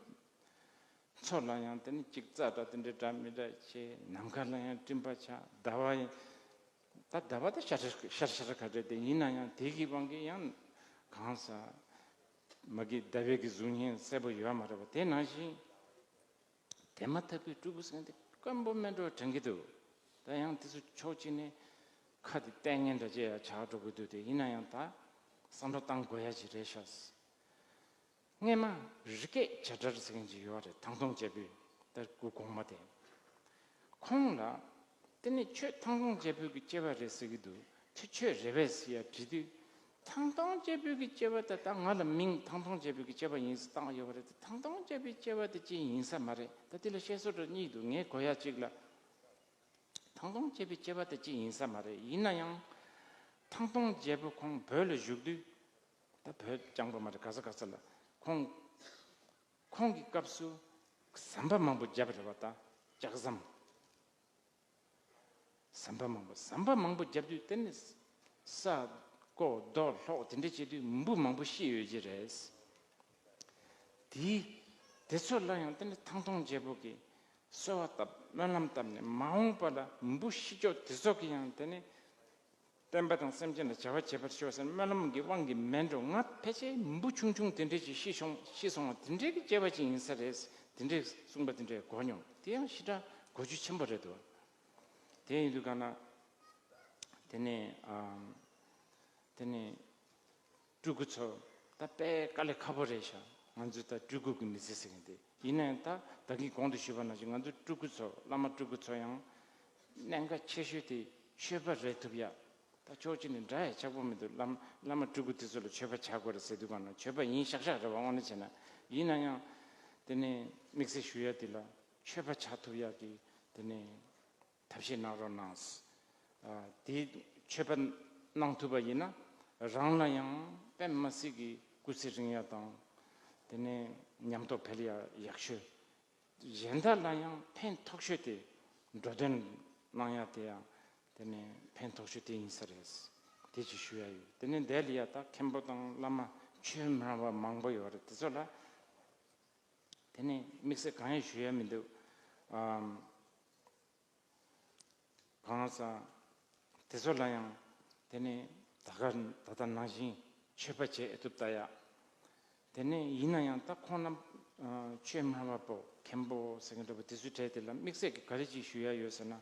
མཚོ་ལ་ཡང་དེ་ནི་ཅིག་རྩྭ་འདྲ་དེ་འདྲ་འདྲ་མི་འདྲ་བྱས། ནམ་མཁའ་ལ་ཡང་སྤྲིན་པ་ཆགས། ཟླ་བ་ཡང་ད་ཟླ་བ་ད་ཤར་ཤར་ཤར་ག་རེད། དེ་ཡིན་ན་ཡང་དེ་གི་དབང་གིས་ཡང་གང་ཟག་མ་གི་ཟླ་བའི་གི་གཟུགས་བརྙན་གསལ་པོ་ཡོད་མ་རེད་པ། དེ་ནང་བཞིན། དེ་མ་ཐག་པའི་སྤྲུལ་སྐུ་ཟེར་མཁན་དེ་དཀོན་པོ་མེད་འགྲོ་དྲན་གྱི་འདུག་ད་ཡང་དེ་ཚོ་ཕྱོགས་གཅིག་ནས་ཁ་དེ་ལྟས་ངན་འདྲ་ཅིག་ཡང་ཆགས་འགྲོ་གི་འདུག་དེ་ཡིན་ན་ཡང་ད་བསམ་བློ་བཏང་དགོས་ཡ་ཅིག་རེད་ཤག་སྔས་མ་རི་སྐྱེས་བྱ་བྲལ་ཟེར་མཁན་ཅིག་ཡོད་རེད། ཐང་སྟོང་རྒྱལ་པོའི་ད་སྐུ་གོང་མ་དེ། ཁོང་ལ་དེ་ནི་ཁྱོད་ཐང་སྟོང་རྒྱལ་པོའི་གི་སྐྱེ་བ་རེད་ཟེར་གྱི་འདུག་དེ་ཁྱོད་རེད་པས་ཟེར་ཡ་དྲིས་དུས། ཐང་སྟོང་རྒྱལ་པོའི་གི་སྐྱེ་བ་དེ་ད་ང་ལ་མིང་ཐང་སྟོང་རྒྱལ་པོའི་གི་སྐྱེ་བ་ཡིན་ཟེར་བཏགས་ཡོད་པ་རེད་དེ། ཐང་སྟོང་རྒྱལ་པོའི་སྐྱེ་བ་དེ་ཅི་ཡིན་ས་མ་རེད། ད་དེ་ལ་བཤད་སྲོལ་འདྲ་གཉིས་འདུག་ངས་གོ་ཡ་གཅིག་ལ། ཐང་སྟོང་རྒྱལ་པོའི་སྐྱེ་བ་དེ་ཅི་ཡིན་ས་མ་རེད། ཡིན་ན་ཡང་ཐང་སྟོང་རྒྱལ་པོ་ཁོང་བོད་ལ་བཞུགས་དུས། ད་བོད་རྐྱང་པ་མ་རེད། ག་ས་ག་ས་ལ་ཁོང་ཁོང་གི་སྐབས་སུ་ཟམ་པ་མང་པོ་བརྒྱབ་རེད་པ། ད་ལྕགས་ཟམ། ཟམ་པ་མང་པོ་ཟམ་པ་མང་པོ་བརྒྱབ་དུས་དེ་ནི་ས་རྐོ་རྡོ་སློག་དེ་འདྲ་བྱེད་དུས་འབུ་མང་པོ་ཤི་ཡོད་ཀྱི་རེད། དེ་དེ་ཚོ་ལ་ཡང་དེ་ནི་ཐང་སྟོང་རྒྱལ་པོ་གིས་གསོལ་བ་བཏབ། སྨོན་ལམ་བཏབ་ནས་མ་འོངས་པ་ལ་འབུ་ཤི་ཆོག་དེ་ཚོ་གི་ཡང་དེ་ནི་བསྟན་པ་དང་སེམས་ཅན་ལ་བྱ་བ་བྱེད་པར་ཤོག་ཟེར་སྨོན་ལམ་གྱི་དབང་གིས་མེད་འགྲོ། ང་ཕལ་ཆེར་འབུ་ཆུང་ཆུང་དེ་འདྲས་ཅིག་ཤི་སོང་ཤི་སོང་བ་དེ་འདྲས་ཀྱི་སྐྱེ་བ་ཅིག་ཡིན་ས་རེད། དེ་འདྲས་གསུངས་པ་དེ་འདྲས་གོ་མྱོང་། དེ་ཡང་ཞེ་དྲག་གོ་རྒྱུ་ཆེན་པོ་རེད་འདུག་དེ་ཡིན་དུས་གང་ན་དེ་ནས་ཨམ། དེ་ནས་སྤྲུལ་སྐུ་ཚོ་ད་དཔེ་དཀའ་ལས་ཁག་པོ་རེད་ཤག་ང་ཚོས་ད་སྤྲུལ་སྐུ་གི་མི་ཚེ་ཟེར་མཁན་དེ་ཡིན་ན་ཡང་། ད་ད་གིན་གོང་དུ་ཞུས་པ་ནང་བཞིན་ང་ཚོའི་སྤྲུལ་སྐུ་ཚོ་བླ་མ་སྤྲུལ་སྐུ་ཚོ་ཡང་གནད་འགག་ཆེ་ཤོས་དེ་ཆོས་པ་རེད་ཐུབ་ཡ། ད་ཕྱོགས་གཅིག་ནས་འདྲ་ཡ་ཆགས་པོ་མི་འདུག་བླ་མ་བླ་མ་སྤྲུལ་སྐུ་དེ་ཚོ་ལ་ཆོས་པ་ཆགས་དགོས་རེད་ཟེར་དུས་གང་ན་ཆོས་པ་ཡིན་ཤག་ཤག་རེད་པ། དངོས་གནས་བྱས་ན། ཡིན་ན་ཡང་དེ་ནས་དམིགས་བསལ་ཞུ་ཡ་དེ་ལ་ཆོས་པ་ཆགས་ཐུབ་ཡ་གི་དེ་ནས། ཐབས་ཤེས་གནང་རོགས་གནང་། ཨ། དེ་ཆོས་པ་གནང་ཐུབ་པ་ཡིན་ན་རང་ལ་ཡང་དཔེ་མི་སྲིད་ཀྱི་སྐུ་ཚེ་རིང་ཡ་དང་། དེ་ནས་ཉམས་རྟོགས་འཕེལ་ཡ་ཡག་ཤོས། གཞན་དག་ལ་ཡང་ཕན་ཐོགས་ཤོས་དེ་འགྲོ་དོན་གནང་ཡ་དེ་ཡང་དེ་ནས་ཕན་ཐོགས་ཤོས་དེ་ཡིན་ས་རེད། དེ་ཅིག་ཞུ་ཡ་ཡོད། དེ་ནས་འདས་ལ་ཡ་ད་མཁན་པོ་དང་བླ་མ་ཆོས་མི་འདྲ་བ་མང་པོ་ཡོད་རེད། དེ་ཚོ་ལ་དེ་ནས་དམིགས་བསལ་གང་ཡང་ཞུ་ཡ་མི་འདུག་ཨམ། གང་ཟག་དེ་ཚོ་ལ་ཡང་དེ་ནས་ད་ག་ད་ལྟ་ནང་བཞིན་མཆོད་པ་བྱེད་ཨེ་ཐུབ་ལྟ་ཡ། དེ་ནས་ཡིན་ན་ཡང་ད་ཁོང་རྣམས་ཆོས་སྨྲ་བ་པོ་མཁན་པོ་ཟེར་མཁན་འདྲ་པོ་དེ་ཚོའི་གྲས་དེ་ལ་དམིགས་བསལ་གྱི་ག་རེ་ཅིག་ཞུ་ཡ་ཡོད་ཟེར་ན།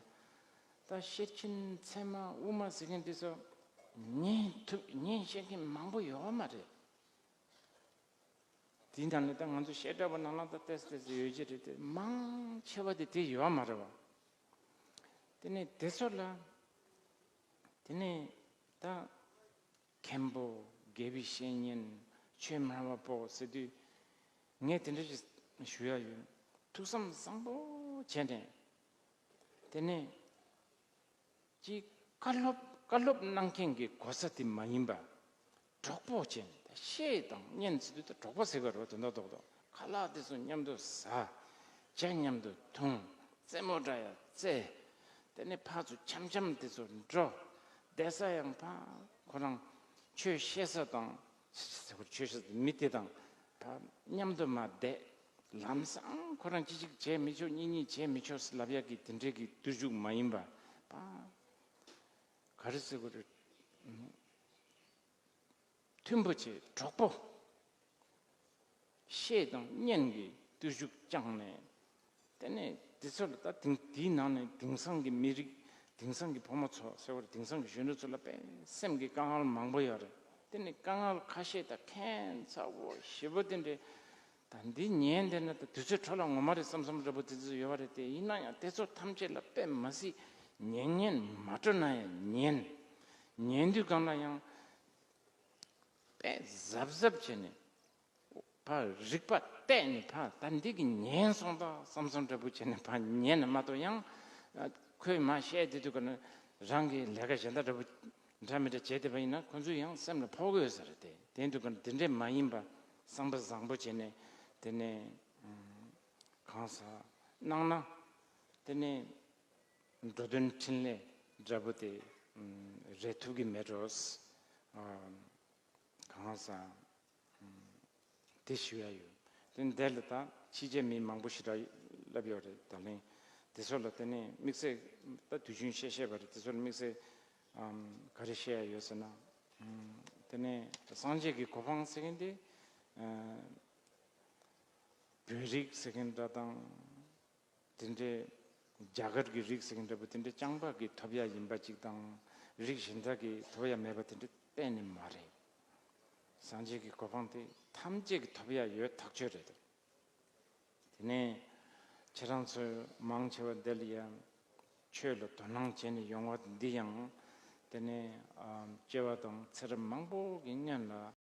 ད་ཤེར་ཕྱིན་ཚད་མ་དབུ་མ་ཟེར་མཁན་དེ་ཚོ་ཉན་ཐུབ་ཉན་ཤེས་མཁན་མང་པོ་ཡོད་མ་རེད། དེའི་ནང་ནས་ད་ང་ཚོ་བཤད་གྲྭ་པ་ནང་ལ་ད་ཏོག་ཙམ་ཏོག་ཙམ་ཡོད་ཀྱི་རེད་དེ། མང་ཆེ་བ་དེ་དེ་ཡོད་མ་རེད་བ། དེ་ནས་དེ་ཚོ་ལ་དེ་ནས་ད་མཁན་པོ་དགེ་བའི་བཤེས་གཉེན་ཆོས་སྨྲ་བ་པོ་ཟེར་དུས་ངས་དེ་འདྲ་ཞིག་ཞུ་ཡ་ཡོད། ཐུགས་བསམ་བཟང་པོ་བྱས་ནས་དེ་ནས། ཅིག་བཀའ་སློབ་བཀའ་སློབ་གནང་མཁན་གྱི་གོ་ས་དེ་མ་ཡིན་པ། གྲོགས་པོ་བྱས་ནས་ད་བཤད་དང་ཉན་ཟེར་དུས་ད་གྲོགས་པོ་ཟེར་དགོས་རེད་བ། དོན་དག་རྡོག་རྡོག་ཁ་ལག་དེ་ཚོ་མཉམ་དུ་ཟ། ཇ་མཉམ་དུ་འཐུང་། རྩེད་མོ་འདྲ་ཡ་རྩེ། དེ་ནས་ཕར་ཚུར་འཆམ་འཆམ་དེ་ཚོ་འགྲོ། བསྡད་ས་ཡང་ཕ་ཁོ་རང་ཆོས་བཤད་ས་དང་། ཆོས་བཤད་ས་མི་དེ་དང་ཕ་མཉམ་དུ་མ་བསྡད། ལམ་སང་ཁོ་རང་གཅིག་གཅིག་བྱེད་མི་ཆོག་གཉིས་གཉིས་བྱེད་མི་ཆོག་ཟེར་ལབ་ཡག་གི་དེ་འདྲའི་གི་བརྟུལ་ཞུགས་མ་ཡིན་པ། པ། ག་རེ་ཟེར་དགོས་རེད། མཐུན་པོ་བྱེད་གྲོགས་པོ། བཤད་དང་ཉན་གྱི་བརྟུལ་ཞུགས་བསྐྱངས་ནས། དེ་ནས་དེ་ཚོ་ལ་ད་དེང་དེའི་ནང་ནས་དེང་སང་གི་མི་རིགས་དེང་སང་གི་ཕོ་མོ་ཚོ་ཟེར་བ་རེད། དེང་སང་གི་གཞོན་ནུ་ཚོ་ལ་དཔེ་སེམས་ཀྱི་དཀའ་ངལ་མང་པོ་ཡོད་རེད། དེ་ནས་དཀའ་ངལ་ཁ་ཤས་དང་ཁྱད་མཚར་པོ་ཞེ་པོ་དེ་འདྲའི། ད་འདི་ཉན་བསྡད་ན་ད་དུས་ཚོད་འཕྲོ་བརླག་ངོ་མ་རེད་བསམ་བསམ་འདྲ་པོ་དེ་ཚོ་ཡོད་པ་རེད་དེ། ཡིན་ན་ཡང་དེ་ཚོ་ཐམས་ཅད་ལ་དཔེ་མ་སྲིད་ཉན་ཉན་མ་སྤྲོ་ན་ཡང་ཉན། ཉན་དུས་གང་ལ་ཡང་དཔེ་གཟབ་གཟབ་བྱས་ནས་ཕར་རིག་པ་གཏད་ནས་ཕར་ད་འདི་གི་ཉན་སོང་ད་བསམ་བསམ་འདྲ་པོ་བྱས་ནས་ཕར་ཉན་ན་མ་གཏོགས། ཡང་ཁོས་མ་བཤད་དེ་དུས་གང་ན་རང་གི་ལས་ཀ་གཞན་དག་འདྲ་པོ་འདྲ་མི་འདྲ་བྱས་བསྡད་པ་ཡིན་ན་ཁོ་ཚོས་ཡང་སེམས་ལ་ཕོག་གི་ཡོད་ས་རེད་དེ། དེ་འདུག་ག་དེ་འདྲས་མ་ཡིན་པ་བསམ་པ་བཟང་པོ་བྱས་ནས་དེ་ནས་གང་ཟག་གནང་ན་དེ་ནས་ འགྲོ་དོན་འཕྲིན་ལས་འདྲ་པོ་དེ་རེད་ཐུབ་ཀྱི་མེད་འགྲོ། གང་ཟག་དེ་ཞུ་ཡ་ཡོད། དེ་འདི་ལ་ད་ཕྱི་རྒྱལ་མི་མང་པོ་ཞིག་ལ་ལབ་ཡོད་རེད། ད་ལན་དེ་ཚོ་ལ་དེ་ནས་དམིགས་བསལ་ད་དུས་རྒྱུན་བཤད་བཤད་པ་རེད། དེ་ཚོ་ལ་དམིགས་བསལ་ག་རེ་བཤད་ཡ་ཡོད་ཟེར་ན། དེ་ནས་སངས་རྒྱས་ཀྱི་གོ་འཕང་ཟེར་མཁན་དེ་བོད་རིགས་ཟེར་མཁན་འདྲ་དང་། དེ་འདྲའི་རྒྱ་གར་གྱི་རིགས་ཟེར་མཁན་འདྲ་པོ་དེ་འདྲའི་རྐྱང་པ་གིས་ཐོབ་ཡ་ཡིན་པ་ཅིག་དང་། རིགས་གཞན་དག་གིས་ཐོབ་ཡ་མེད་པ་དེ་འདྲ་གཏན་ནས་མ་རེད། སངས་རྒྱས་ཀྱི་གོ་འཕང་དེ་ཐམས་ཅད་ཀྱིས་ཐོབ་ཡ་ཡོད་ཐག་ཆོད་རེད། དེ་ནས་ཁྱེད་རང་ཚོ་མང་ཆེ་བ་འདི་ལ་ཡང་ཆོས་ལ་དོ་སྣང་བྱས་ནས་ཡོང་བ་འདི་ཡང་། དེ་ནས་ཨ་སྐྱེ་བ་དང་ཚེ་རབས་མང་པོ་གི་སྔོན་ལ་